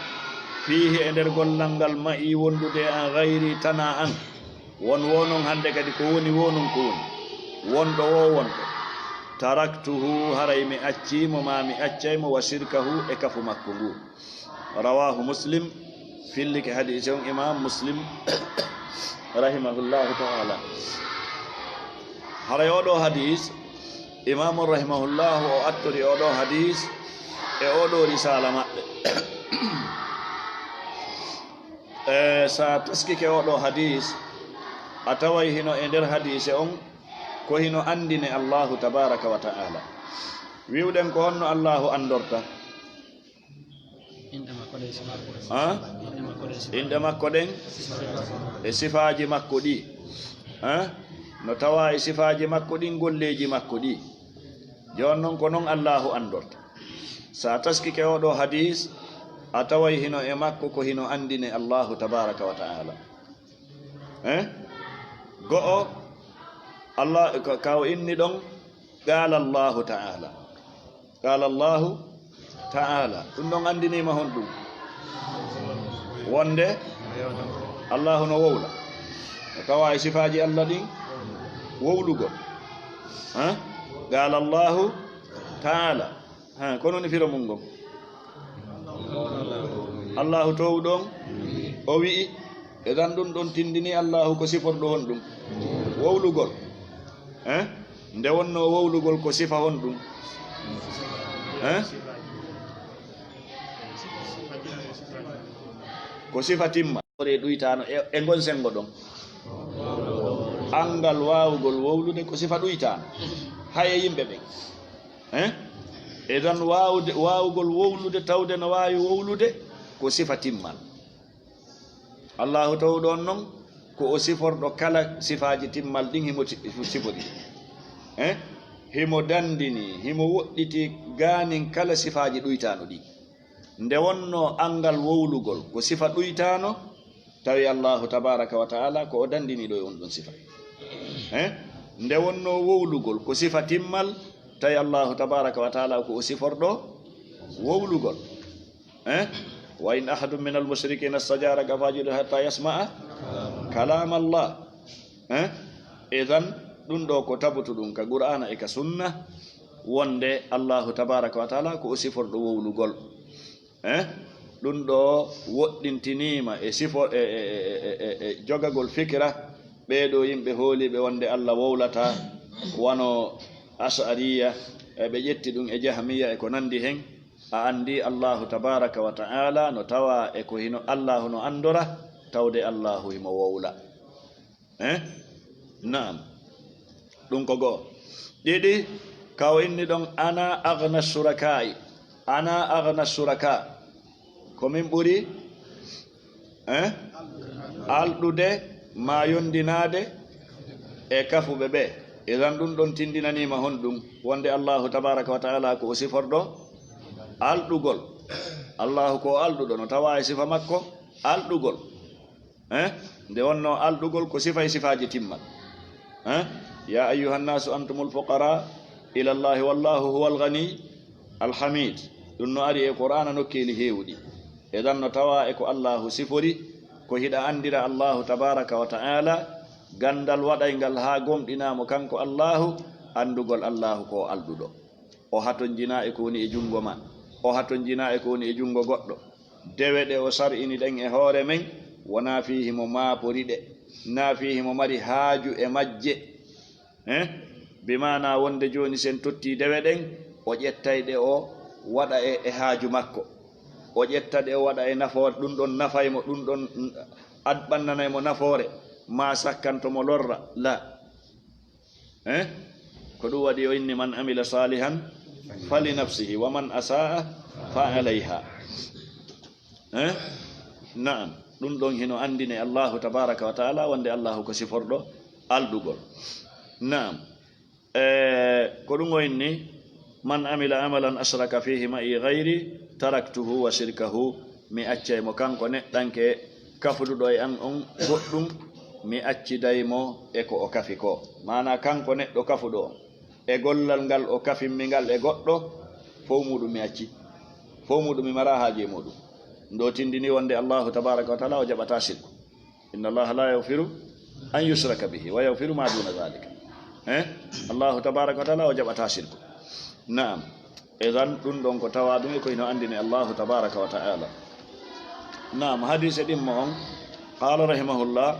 fiihi e nder gollal ngal ma'i wondude e an gayri tana an." Won wo non hannde kadi ko woni wo non ko woni. Wonɗo wo wonɗo. Taraktuhu, haray mi accii mo, maa mi accay mo, wa shirkahu, e kafu makko ngu. Rawahu Muslim, fillike hadiise on Imam Muslim, rahimahullahu ta'ala. Haray oo ɗoo hadiis, Imam rahimahullahu o attori oo ɗoo hadiis e oo ɗoo risaala maɓɓe. E, so a taskike oo ɗoo hadiis, a taway hino e nder hadiise on ko hino anndine Allahu tabaraka wa ta'ala. Wi'uɗen ko honno Allahu anndorta? Inɗe makko ɗen, sifaaji makko ɗen. Ha? Inɗe makko ɗen, sifaaji makko ɗen. E sifaaji makko ɗi. Ha? No tawa e sifaaji makko ɗin, golleeji makko ɗi. Jooni non ko non Allahu anndorta. So a taskike oo ɗoo hadiis, a taway hino e makko ko hino anndine Allahu tabaraka wa ta'ala. Eh? Go'o, Allah, ka, ka o inni ɗon, qaala Allahu ta'ala. Qaala Allahu ta'ala. Ɗum ɗon anndiniima honɗum? Wonde Allahu no wowla. No tawa e sifaaji Allah ɗin wowlugol. Ha? Qaala Allahu ta'ala. Ha, kono ni firo mun ngon. Allahu towɗo on, o wi'i, idan ɗum ɗon tindini Allahu ko siforɗo honɗum? Wowlugol. Eh? Nde wonno wowlugol ko sifa honɗum? Eh? Ko sifa timma. Ore ɗuytaano e, e ngon senngo ɗon. Anngal waawugol wowlude ko sifa ɗuytaano. Hay e yimɓe ɓen. Eh? Idan waawude, waawugol wowlude, tawde no waawi wowlude, ko sifa timmal. Allahu towɗo on non, ko o siforɗo kala sifaaji timmal ɗin himo ti-, sifori. Eh? Himo dandini, himo woɗɗiti gaanin kala sifaaji ɗuytaano ɗi. Nde wonno anngal wowlugol ko sifa ɗuytaano, tawi Allahu tabaraka wa ta'ala ko o dandiniiɗo e on ɗon sifa. Eh? Nde wonno wowlugol ko sifa timmal, tawi Allahu tabaraka wa ta'ala ko o siforɗo wowlugol. Eh? "Wa in ahadun minal mushrikina istajaraka fa'ajirhu hatta yasma'a kalam Allah." Eh? Idan, ɗum ɗo ko tabutuɗum ka Qur'aana e ka Sunna, wonde Allahu tabaraka wa ta'ala ko o siforɗo wowlugol. Eh? Ɗum ɗo woɗɗintiniima e sifo-, e, e, e, e, e, e jogagol fikira, ɓee ɗo yimɓe hooliiɓe wonde Allah wowlata, wano Ash'ariya, e ɓe ƴetti ɗum e Jahmiya e ko nandi hen. A anndi Allahu tabaraka wa ta'ala no tawa e ko hino Allahu no anndora, tawde Allahu himo wowla. Eh? Naam. Ɗum ko goo. Ɗiɗi, ka o inni ɗon, "Ana aghna shuraka'i." "Ana aghna shuraka." Ko min ɓuri, eh? Alɗude ma yondinaade e kafuɓe ɓe. Idan ɗum ɗon tindinaniima honɗum? Wonde Allahu tabaraka wa ta'ala ko o siforɗo alɗugol. Allahu ko o alɗuɗo, no tawa e sifa makko alɗugol. Eh? Nde wonno alɗugol ko sifa e sifaaji timmal. Eh? "Ya ayyuhan nasu antumul fuqara ila Allahi wallahu huwal ghani al hamid." Ɗum no ari e Qur'aana nokkeeli heewuɗi. Eɗan no tawa e ko Allahu sifori, ko hiɗa anndira Allahu tabaraka wa ta'ala, ganndal waɗayngal haa gomɗinaa mo kanko Allahu, anndugol Allahu ko o alɗuɗo. O hatonjinaa e ko woni e junngo ma. O hatonjinaa e ko woni e junngo goɗɗo. Dewe ɗe o sar'ini ɗen e hoore men, wonaa fii himo maapori ɗe, naa fii himo mari haaju e majje. Eh? Bi maanaa wonde jooni sen tottii dewe ɗen, o ƴettay ɗe o waɗa e, e haaju makko, o ƴetta ɗe o waɗa e nafoore, ɗum ɗon nafay mo, ɗum ɗon ad-, ɓannanay mo nafoore, maa sakkanto mo lorra, la. Eh? Ko ɗum waɗi o inni, "Man amila salihan fali nafsihi, wa man asaa fa alayha." Eh? Naam, ɗum ɗon hino anndine Allahu tabaraka wa taala, wonde Allahu ko siforɗo alɗugol. Naam. Eh, ko ɗum o inni, "Man amila amalan ashraka fihi ma'i ghayri, taraktuhu wa shirkahu." Mi accay mo kanko neɗɗanke kafuɗuɗo e an on goɗɗum, mi acciday mo e ko o kafi ko. Maana kanko neɗɗo kafuɗo on, e gollal ngal o kafimmi ngal e goɗɗo, fow muɗum mi acci. Fow muɗum mi mara haaje e muɗum. Ndo tindini wonde Allahu tabaraka wa taala o jaɓata shirku. Inna Allaha la yaghfiru an yushraka bihi wa yaghfiru ma duna dhalika. Eh? Allahu tabaraka wa taala o jaɓata shirku. Naam. Idan ɗum ɗon ko tawa ɗum e ko hino anndini Allahu tabaraka wa taala. Naam, hadiise ɗimmo on, qala rahimahullah,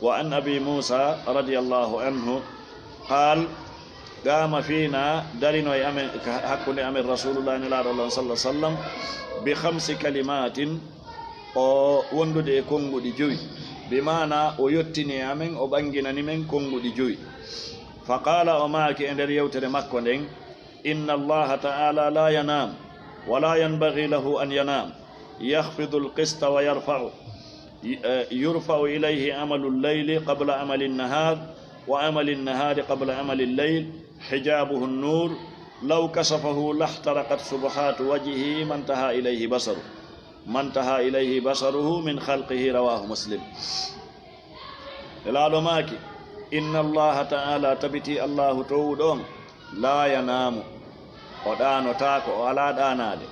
wa an Abi Musa radiyallahu anhu, qal, qama fina, darino e amen, ka hakkunde amen Rasulullah, Nelaaɗo Allah sallallahu alaihi wasallam, bi khamsi kalimatin, o wondude e konnguɗi jowi, bi maana o yottini e amen, o ɓanginani men konnguɗi jowi. Fa qala, o maaki e nder yewtere makko nden, "Inna Allaha ta'ala la yanam, wa la yanbaghi lahu an yanam. Yakhfidu al-qista wa yarfa'u. Y-, eh, yurfa'u ilayhi amalu al-layli qabla amali an-nahar, wa amali an-nahari qabla amali al-layl. Hijabuhu an-nur. Law kashafahu lahtaraqat subuhatu wajhihi man taha ilayhi basaru. Man taha ilayhi basaruhu min khalqihi." Rawahu Muslim. Nelaaɗo maaki, "Inna Allaha ta'ala, tabiti Allahu towuɗo on, la yanamu, o ɗaanotaako, o alaa ɗaanaade.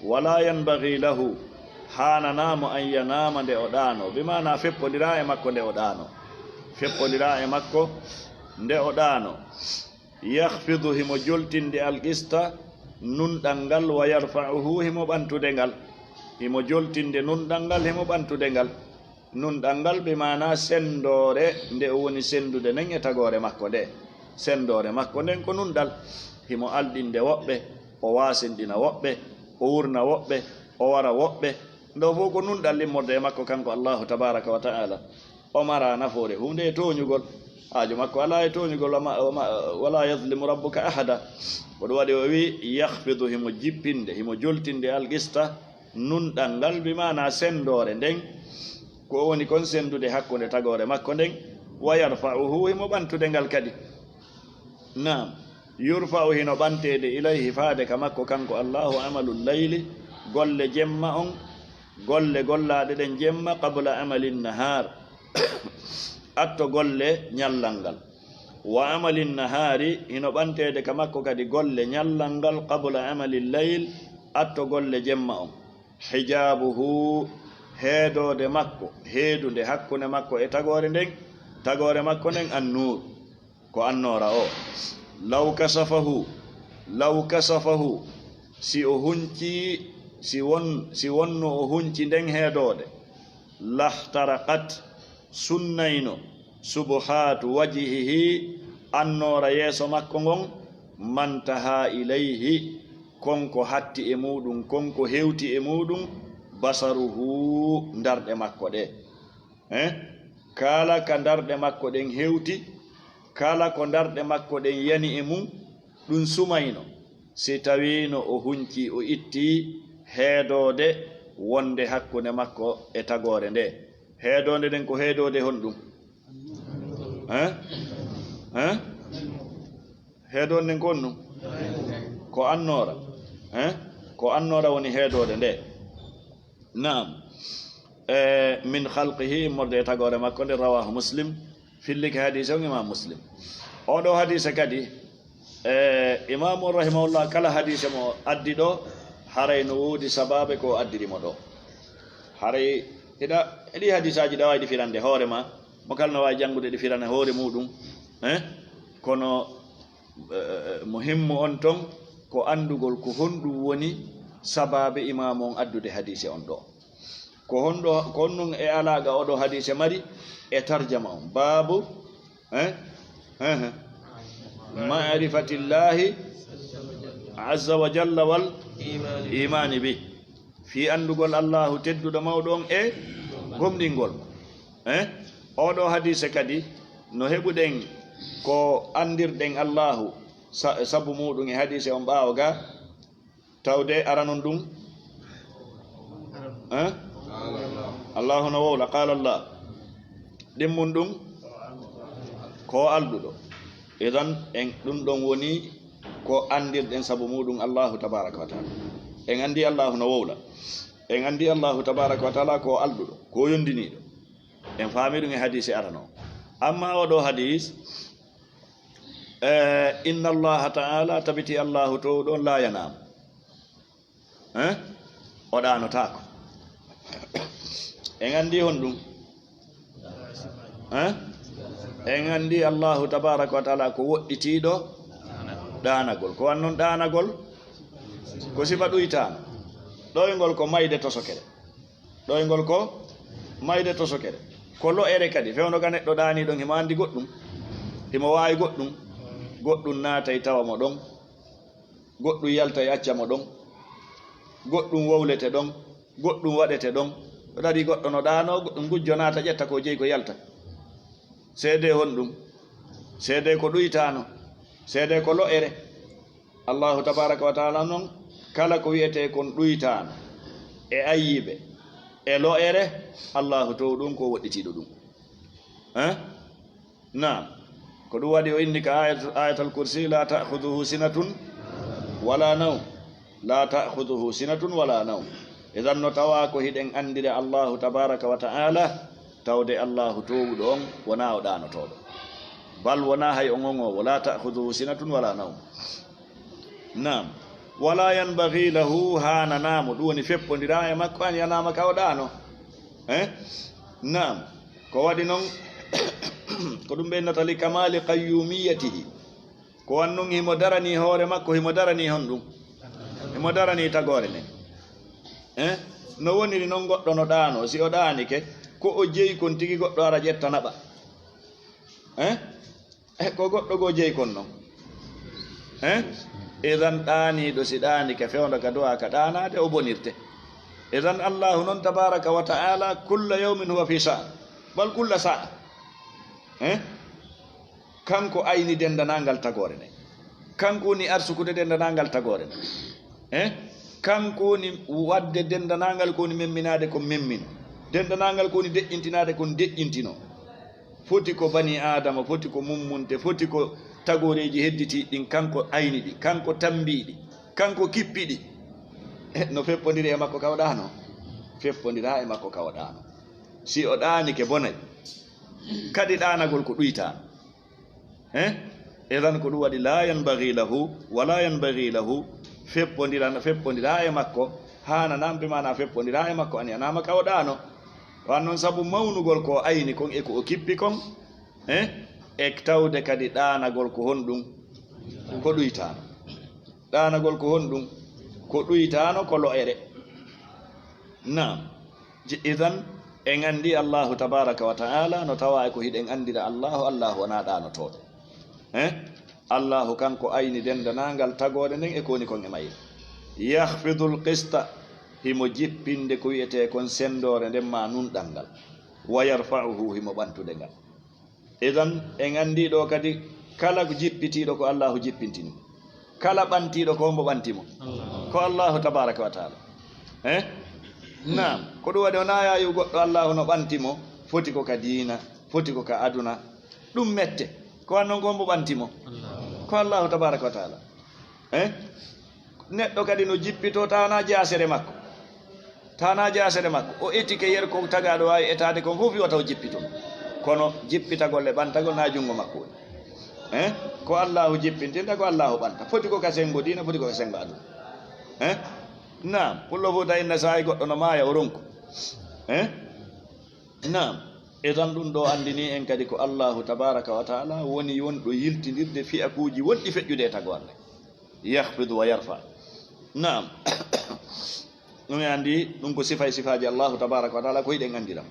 Wala yanbaghi lahu, haananaamo an yanama nde o ɗaano." Bi maana feppondiraa e makko nde o ɗaano. Feppondiraa e makko nde o ɗaano. Yakhfidu, himo joltinde, al-qista, nunɗal ngal, wa yarfa'uhu, himo ɓantude ngal. Himo joltinde nunɗal ngal, himo ɓantude ngal. Nunɗal ngal, bi maana senndoore nde o woni senndude nden e tagoore makko nde. Senndoore makko nden ko nunɗal. Himo alɗinde woɓɓe, o waasinɗina woɓɓe, o wurna woɓɓe, o wara woɓɓe. Ndo fow ko nunɗal immorde e makko kanko Allahu tabaraka wa ta'ala. O mara nafoore huunde e tooñugol. Haaju makko alaa e tooñugol, wa ma, wa ma, wala yazlimu rabbuka ahada. Ko ɗum waɗi o wi, yakhfidu, himo jippinde, himo joltinde, al-qista, nunɗal ngal, bi maana senndoore nden, ko o woni kon senndude hakkunde tagoore makko nden, wa yarfa'uhu, himo ɓantude ngal kadi. Naam, yurfa'u, hino ɓanteede, ilayhi, faade ka makko kanko Allahu, amalul layli, golle jemma on, golle gollaaɗe ɗen jemma, qabla amalin nahaar, atto golle ñallal ngal. Wa amalin nahaari, hino ɓanteede ka makko kadi golle ñallal ngal, qabla amalil layl, atto golle jemma on. Hijaabuhu, heedoode makko, heedunde hakkunde makko e tagoore nden, tagoore makko nden, annuur, ko annoora o. Law kasafahu, law kasafahu, si o hunci, si won, si wonno o hunci nden heedoode, lahtaraqat, sunnayno, subuhaatu wajhihi, annoora yeeso makko ngon, man taha ilayhi, kon ko hatti e muuɗum, kon ko hewti e muuɗum, basaruhu, ndarɗe makko ɗe. Eh? Kala ka ndarɗe makko ɗen hewti, kala ko ndarɗe makko ɗen yani e mum, ɗum sumayno. Si tawiino o hunci, o itti heedoode wonde hakkunde makko e tagoore nde. Heedoonde nden ko heedoode honɗum? Hein? Hein? Heedoonde nden ko honɗum? Ko annoora. Hein? Ko annoora woni heedoode nde. Naam. E, min khalqihi, immorde e tagoore makko nde, rawahu Muslim, fillike hadiise on Imam Muslim. Oɗo hadiise kadi, e, Imaamu rahimahullah, kala hadiise mo addi ɗo, haray no woodi sabaabe ko addiri mo ɗo. Haray hiɗa, e ɗi hadiisaaji ɗa waawi ɗi firande hoore ma, mo kala no waawi janngude ɗi firane hoore muuɗum, eh? Kono, eh, muhimmu on ton ko anndugol ko honɗum woni sabaabe Imaamu on addude hadiise on ɗo. Ko honɗo, ko honɗum e alaaqa oɗo hadiise mari e tarjama on? Baabu, eh? Eh, eh. Ma'rifatillahi azza wa jalla wal imaani bih, fii anndugol Allaahu tedduɗo mawɗo on e gomɗingol mo. Eh? Oɗo hadiise kadi no heɓuɗen ko anndirɗen Allaahu sa-, sabu muɗum e hadiise on ɓaawo ga, tawde aranon ɗum, eh? Allaahu no wowla, qaala Allah. Ɗimmun ɗum ko alɗuɗo. Idan en ɗum ɗon woni ko anndirɗen sabu muɗum Allaahu tabaaraka wa taala. En anndi Allaahu no wowla. En anndi Allaahu tabaaraka wa taala ko alɗuɗo, ko yondiniiɗo. En faami ɗum e hadiise arano. Amma oɗo hadiis, eh, inna Allaha taala, tabiti Allaahu towɗo on, la yanam. Eh? O ɗaanotaako. En anndi honɗum? Eh? En anndi Allaahu tabaaraka wa taala ko woɗɗitiiɗo ɗaanagol. Ko wan non ɗaanagol? Ko sifa ɗuytaano. Ɗoyngol ko mayde tosokere. Ɗoyngol ko mayde tosokere. Ko lo'ere kadi. Fewndo ga neɗɗo ɗaanii ɗon, himo anndi goɗɗum. Himo waawi goɗɗum. Goɗɗum naatay tawa mo ɗon. Goɗɗum yaltay acca mo ɗon. Goɗɗum wowlete ɗon. Goɗɗum waɗete ɗon. Ɗaɗi goɗɗo no ɗaano, goɗɗum gujjo naata ƴetta ko jeyi ko yalta. Seedee honɗum? Seedee ko ɗuytaano. Seedee ko lo'ere. Allaahu tabaaraka wa taala non, kala ko wi'etee kon ɗuytaano, e ayyibe, e lo'ere, Allaahu towɗo on ko woɗɗitiiɗo ɗum. Eh? Naam. Ko ɗum waɗi o inni ka ayat-, Ayatal Kursi, "La ta'khudhuhu sinatun wala nawm." "La ta'khudhuhu sinatun wala nawm." Idan no tawa ko hiɗen anndira Allaahu tabaaraka wa ta'ala, tawde Allaahu towɗo on wonaa o ɗaanotooɗo. Bal wonaa hay o ŋoŋoowo, "La ta'khudhuhu sinatun wala nawm." Naam. "Wala yanbaghi lahu", haananaa mo, ɗum woni feppondiraa e makko, an yanaama ka o ɗaano. Eh? Naam. Ko waɗi non, ko ɗum ɓe innata li kamali qayyumiyatihi. Ko wan non himo darani hoore makko, himo darani honɗum? Himo darani tagoore nden. Eh? No woniri non goɗɗo no ɗaano, si o ɗaanike, ko o jeyi kon tigi goɗɗo ara ƴetta naɓa. Eh? Eh, ko goɗɗo goo jeyi kon non. Eh? Idan ɗaaniiɗo si ɗaanike fewndo ka du'a ka ɗaanaade, o bonirte. Idan Allaahu non tabaaraka wa ta'ala, kulla yawmin huwa fi sha'an, bal kulla sa'a. Eh? Kanko ayni denndanangal tagoore nden. Kanko woni arsukude denndanangal tagoore nden. Eh? Kanko woni waɗde denndanangal ko woni memminaade ko memmino. Denndanangal ko woni deƴƴintinaade ko deƴƴintino. Foti ko bani Aadama, foti ko mummunte, foti ko tagooreeji hedditiiɗi ɗin, kanko ayni ɗi, kanko tambii ɗi, kanko kippi ɗi. Eh, no feppondiri e makko ka o ɗaano? Feppondiraa e makko ka o ɗaano. Si o ɗaanike bonay. Kadi ɗaanagol ko ɗuytaano. Eh? Idan ko ɗum waɗi, "La yanbaghi lahu, wa la yanbaghi lahu", feppondiraa, feppondiraa e makko, haananaama, bi maana feppondiraa e makko, an yanaama ka o ɗaano. Wan non sabu mawnugol ko o ayni kon e ko o kippi kon, eh? E tawde kadi ɗaanagol ko honɗum? Ko ɗuytaano. Ɗaanagol ko honɗum? Ko ɗuytaano, ko lo'ere. Naam. Ji-, idan, en anndi Allaahu tabaaraka wa ta'ala, no tawa e ko hiɗen anndira Allaahu, Allaahu wonaa ɗaanotooɗo. Eh? Allaahu kanko ayni denndanangal tagoore nden e ko woni kon e mayre. Yakhfidul qista, himo jippinde ko wi'etee kon senndoore nden maa nunɗal ngal. Wa yarfa'uhu, himo ɓantude ngal. Idan, en anndi ɗo kadi, kala ko jippitiiɗo ko Allaahu jippintini mo. Kala ɓantiiɗo ko hombo ɓanti mo? Allaahu. Ko Allaahu tabaaraka wa ta'ala. Eh? Naam, ko ɗum waɗi o naayayu goɗɗo Allaahu no ɓanti mo, foti ko ka diina, foti ko ka aduna. Ɗum mette. Ko wan non ko hombo ɓanti mo? Allaahu. Ko Allaahu tabaaraka wa ta'ala. Eh? Neɗɗo kadi no jippito, tanaa jaasere makko. Tanaa jaasere makko. O etike yer ko tagaaɗo waawi etaade kon fof, wata o jippito. Kono jippitagol e ɓantagol na junngo makko woni. Eh? Ko Allaahu jippintinta, ko Allaahu ɓanta. Foti ko ka senngo diina, foti ko ka senngo aduna. Eh? Naam, pullo Fuuta inna saa'i goɗɗo no maaya o ronku. Eh? Naam. Idan ɗum ɗo anndini en kadi ko Allaahu tabaaraka wa ta'ala woni wonɗo yiltindirde fiyakuuji wonɗi feƴƴude e tagoore. Yakhfidu wa yarfa. Naam. Ɗum en anndi, ɗum ko sifa e sifaaji Allaahu tabaaraka wa ta'ala, ko hiɗen anndira.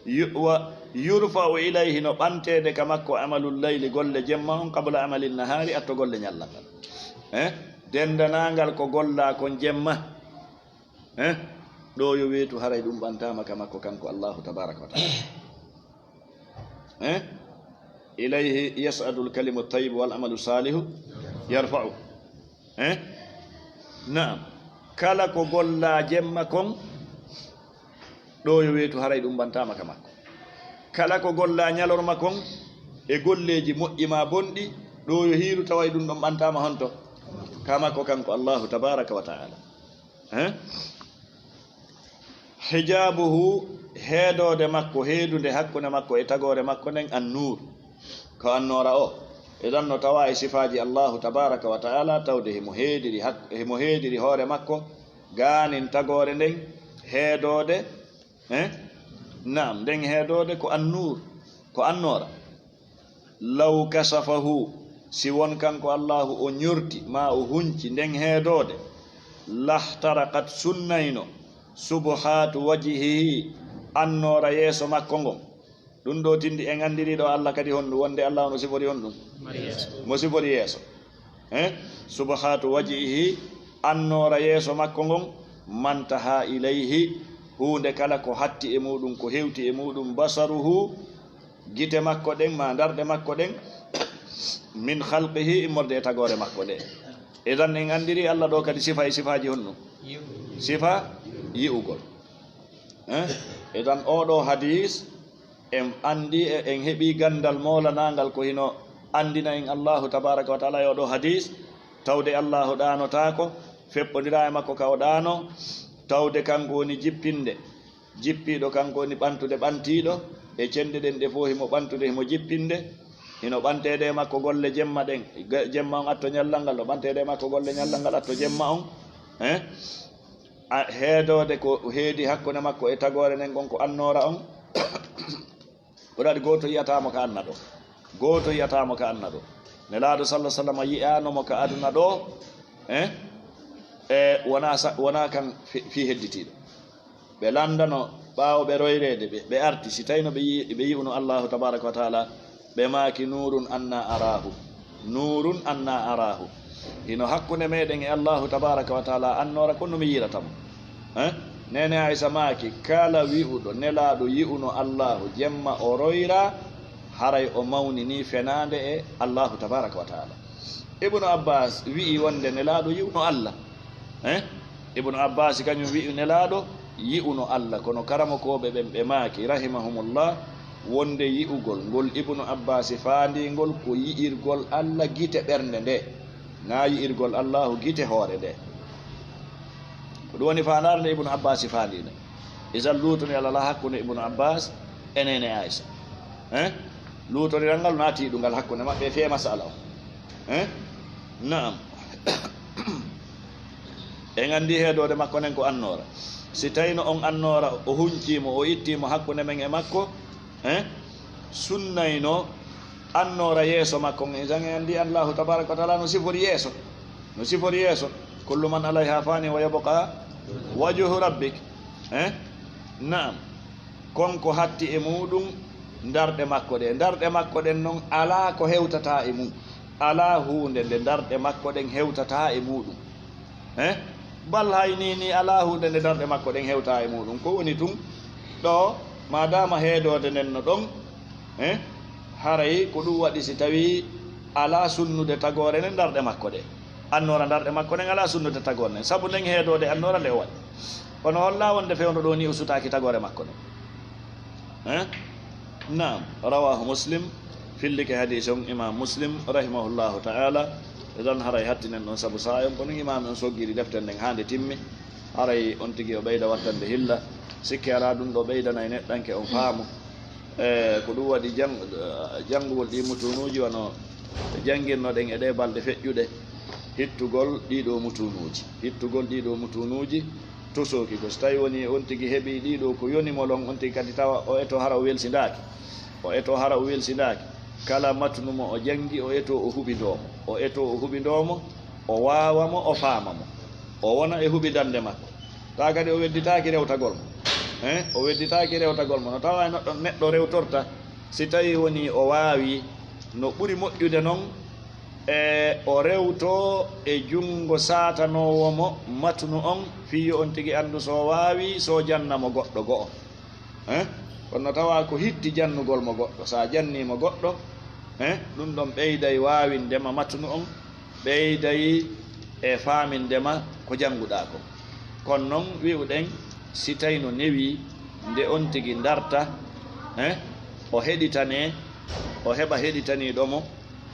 Yu-, wa yurfa'u ilayhi, no ɓanteede ka makko, amalul layli, golle jemma on, qabla amalin nahaari, atto golle ñalla ngal. Eh? Denndaangal ko gollaa kon jemma, eh? Ɗo yo weetu, haray ɗum ɓantaama ka makko kanko Allaahu tabaaraka wa taala. Eh? Ilayhi yas'adul kalimu tayyibu wal amalu saalihu yarfa'u. Eh? Naam. Kala ko gollaa jemma kon, ɗo yo weetu, haray ɗum ɓantaama ka makko. Kala ko gollaa ñalorma kon e golleeji moƴƴi maa bonɗi, ɗo yo hiiru, taway ɗum ɗon ɓantaama honto? Ka makko kanko Allaahu tabaaraka wa taala. Eh? Hijaabuhu, heedoode makko, heedunde hakkunde makko e tagoore makko nden, annuur, ko annoora o. Idan no tawa e sifaaji Allaahu tabaaraka wa taala, tawde himo heediri hak-, himo heediri hoore makko, gaanin tagoore nden, heedoode, eh? Naam, nden heedoode ko annuur, ko annoora. Law kasafahu, si won kanko Allaahu o ñorti, maa o hunci nden heedoode, lahtaraqat, sunnayno, subuhaatu wajhihi, annoora yeeso makko ngon. Ɗum ɗo tindi en anndiri ɗo Allah kadi honɗum, wonde Allah no sifori honɗum? Mo sifori yeeso. Eh? Subuhaatu wajhihi, annoora yeeso makko ngon, mantaha ilayhi, huunde kala ko hatti e muɗum, ko hewti e muɗum, basaruhu, gite makko ɗen, ma ndarɗe makko ɗen, min khalqihi, immorde e tagoore makko nde. Idan en anndiri Allah ɗo kadi sifa e sifaaji honno? Sifa yi'ugol. Eh? Idan oɗo hadis, en anndi e, en heɓi ganndal molanangal ko hino anndina en Allahu tabaraka wa taala e oɗo hadis, tawde Allahu ɗaanotaako, feɓɓondira e makko ka o ɗaano, tawde kanko woni jippinde. Jippiiɗo kanko woni ɓantude ɓantiiɗo, e cenɗe ɗen ɗe fof himo ɓantude, himo jippinde. Hino ɓanteede e makko golle jemma ɗen, ga-, jemma on atto ñallal ngal, no ɓanteede e makko golle ñallal ngal atto jemma on. Eh? A, heedoode ko heedi hakkunde makko e tagoore nden kon ko annoora on. Ko ɗaɗi gooto yi'ataa mo ka anna ɗo. Gooto yi'ataa mo ka anna ɗo. Nelaaɗo sallallahu alaihi wasallam yi'aano mo ka aduna ɗo, eh? E wonaa sa-, wonaa kan fi, fii hedditiiɗo. Ɓe lanndano ɓaawo ɓe royreede, ɓe, ɓe arti, si tawino ɓe yi-, ɓe yi'uno Allahu tabaraka wa taala, ɓe maaki, "Nuurun anna araahu, nuurun anna araahu." Hino hakkunde meɗen e Allahu tabaraka wa taala annoora, ko no mi yi'irata mo. Eh? Neene Aysa maaki, kala wi'uɗo Nelaaɗo yi'uno Allahu jemma o royra, haray o mawnini fenaande e Allahu tabaraka wa taala. Ibnu Abbas wi'i wonde Nelaaɗo yi'uno Allah. Eh? Ibnu Abbas kañum wi'i Nelaaɗo yi'uno Allah, kono karamokooɓe ɓen ɓe maaki, rahimahumullah, wonde yi'ugol ngol Ibnu Abbas faandii ngol ko yi'irgol Allah gite ɓernde nde, naa yi'irgol Allahu gite hoore nde. Ko ɗum woni faandaare nde Ibnu Abbas faandii nde. Isan luutondiral alaa hakkunde Ibnu Abbas e neene Aysa. Eh? Luutondiral ngal naa tiiɗungal hakkunde maɓɓe e fee masala o. Eh? Naam. En anndi heedoode makko nden ko annoora. Si tawino on annoora o huncii mo, o ittii mo hakkunde men e makko, eh? Sunnayno annoora yeeso makko ngen. Isan en anndi Allahu tabaraka wa taala no sifori yeeso. No sifori yeeso. Kullu man alayha fani wa yabqa wajhu rabbik. Eh? Naam. Kon ko hatti e muɗum ndarɗe makko ɗe. Ndarɗe makko ɗen non alaa ko hewtata e mum. Alaa huunde nde ndarɗe makko ɗen hewtata e muɗum. Eh? Bal hay ni, ni alaa huunde nde ndarɗe makko ɗen hewta e muɗum. Ko woni tun ɗo, maadaama heedoode nden no ɗon, eh? Haray ko ɗum waɗi si tawii alaa sunnude tagoore nden ndarɗe makko ɗe. Annoora ndarɗe makko ɗen alaa sunnude tagoore nden. Sabu nden heedoode annoora nde o waɗi. Kono holla wonde fewndo ɗo ni o sutaaki tagoore makko nden. Eh? Naam, rawahu Muslim, fillike hadiis on Imam Muslim, rahimahullahu ta'ala. E ɗon haray hattinen ɗon sabu saayon, kono Imam on soggiri defte nden haa nde timmi. Haray on tigi o ɓeyda wattande hilla. Sikke alaa ɗum ɗo ɓeydanay neɗɗanke on faamu. E ko ɗum waɗi jang-, janngugol ɗi mutuunuuji wano janngirnoɗen e ɗee balɗe feƴƴuɗe. Hittugol ɗii ɗoo mutuunuuji. Hittugol ɗii ɗoo mutuunuuji. Tusooki ko so tawi woni on tigi heɓii ɗii ɗoo ko yoni mo lon, on tigi kadi tawa o eto hara o welsindaaki. O eto hara o welsindaaki. Kala matnu mo o janngi, o eto o huɓindoo mo. O eto o huɓindoo mo, o waawa mo, o faama mo. O wona e huɓindannde makko. Taa kadi o wedditaaki rewtagol mo. Eh, o wedditaaki rewtagol mo. No tawa e neɗɗo, neɗɗo rewtorta, si tawi woni o waawi no ɓuri moƴƴude non, E o rewto e junngo saatanoowo mo matnu on, fii yo on tigi anndu so o waawi, so o janna mo goɗɗo go'o. Eh? Kono tawa ko hitti jannugol mo goɗɗo. So a jannii mo goɗɗo, eh, ɗum ɗon ɓeyday waawinde ma matnu on, ɓeyday e faaminde ma ko jannguɗaa kon. Kono non wi'uɗen, si tawi no newii, nde on tigi ndarta, eh, o heɗitanee, o heɓa heɗitaniiɗo mo,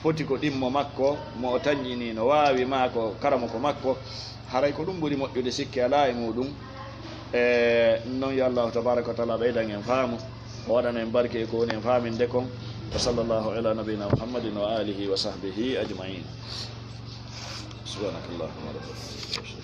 foti ko ɗimmo makko, mo o tanƴinii no waawi, maa ko karamoko makko, haray ko ɗum ɓuri moƴƴude, sikke alaa e muuɗum. E non, yo Allaahu tabaaraka wa taala ɓeydan en faamu, o waɗana en barke e ko woni en faaminde kon. Wa sallallaahu alaa nabiyyinaa Muhammadin wa aalihi wa sahbihi ajma'iin. Subhaanakallahumma rabbana.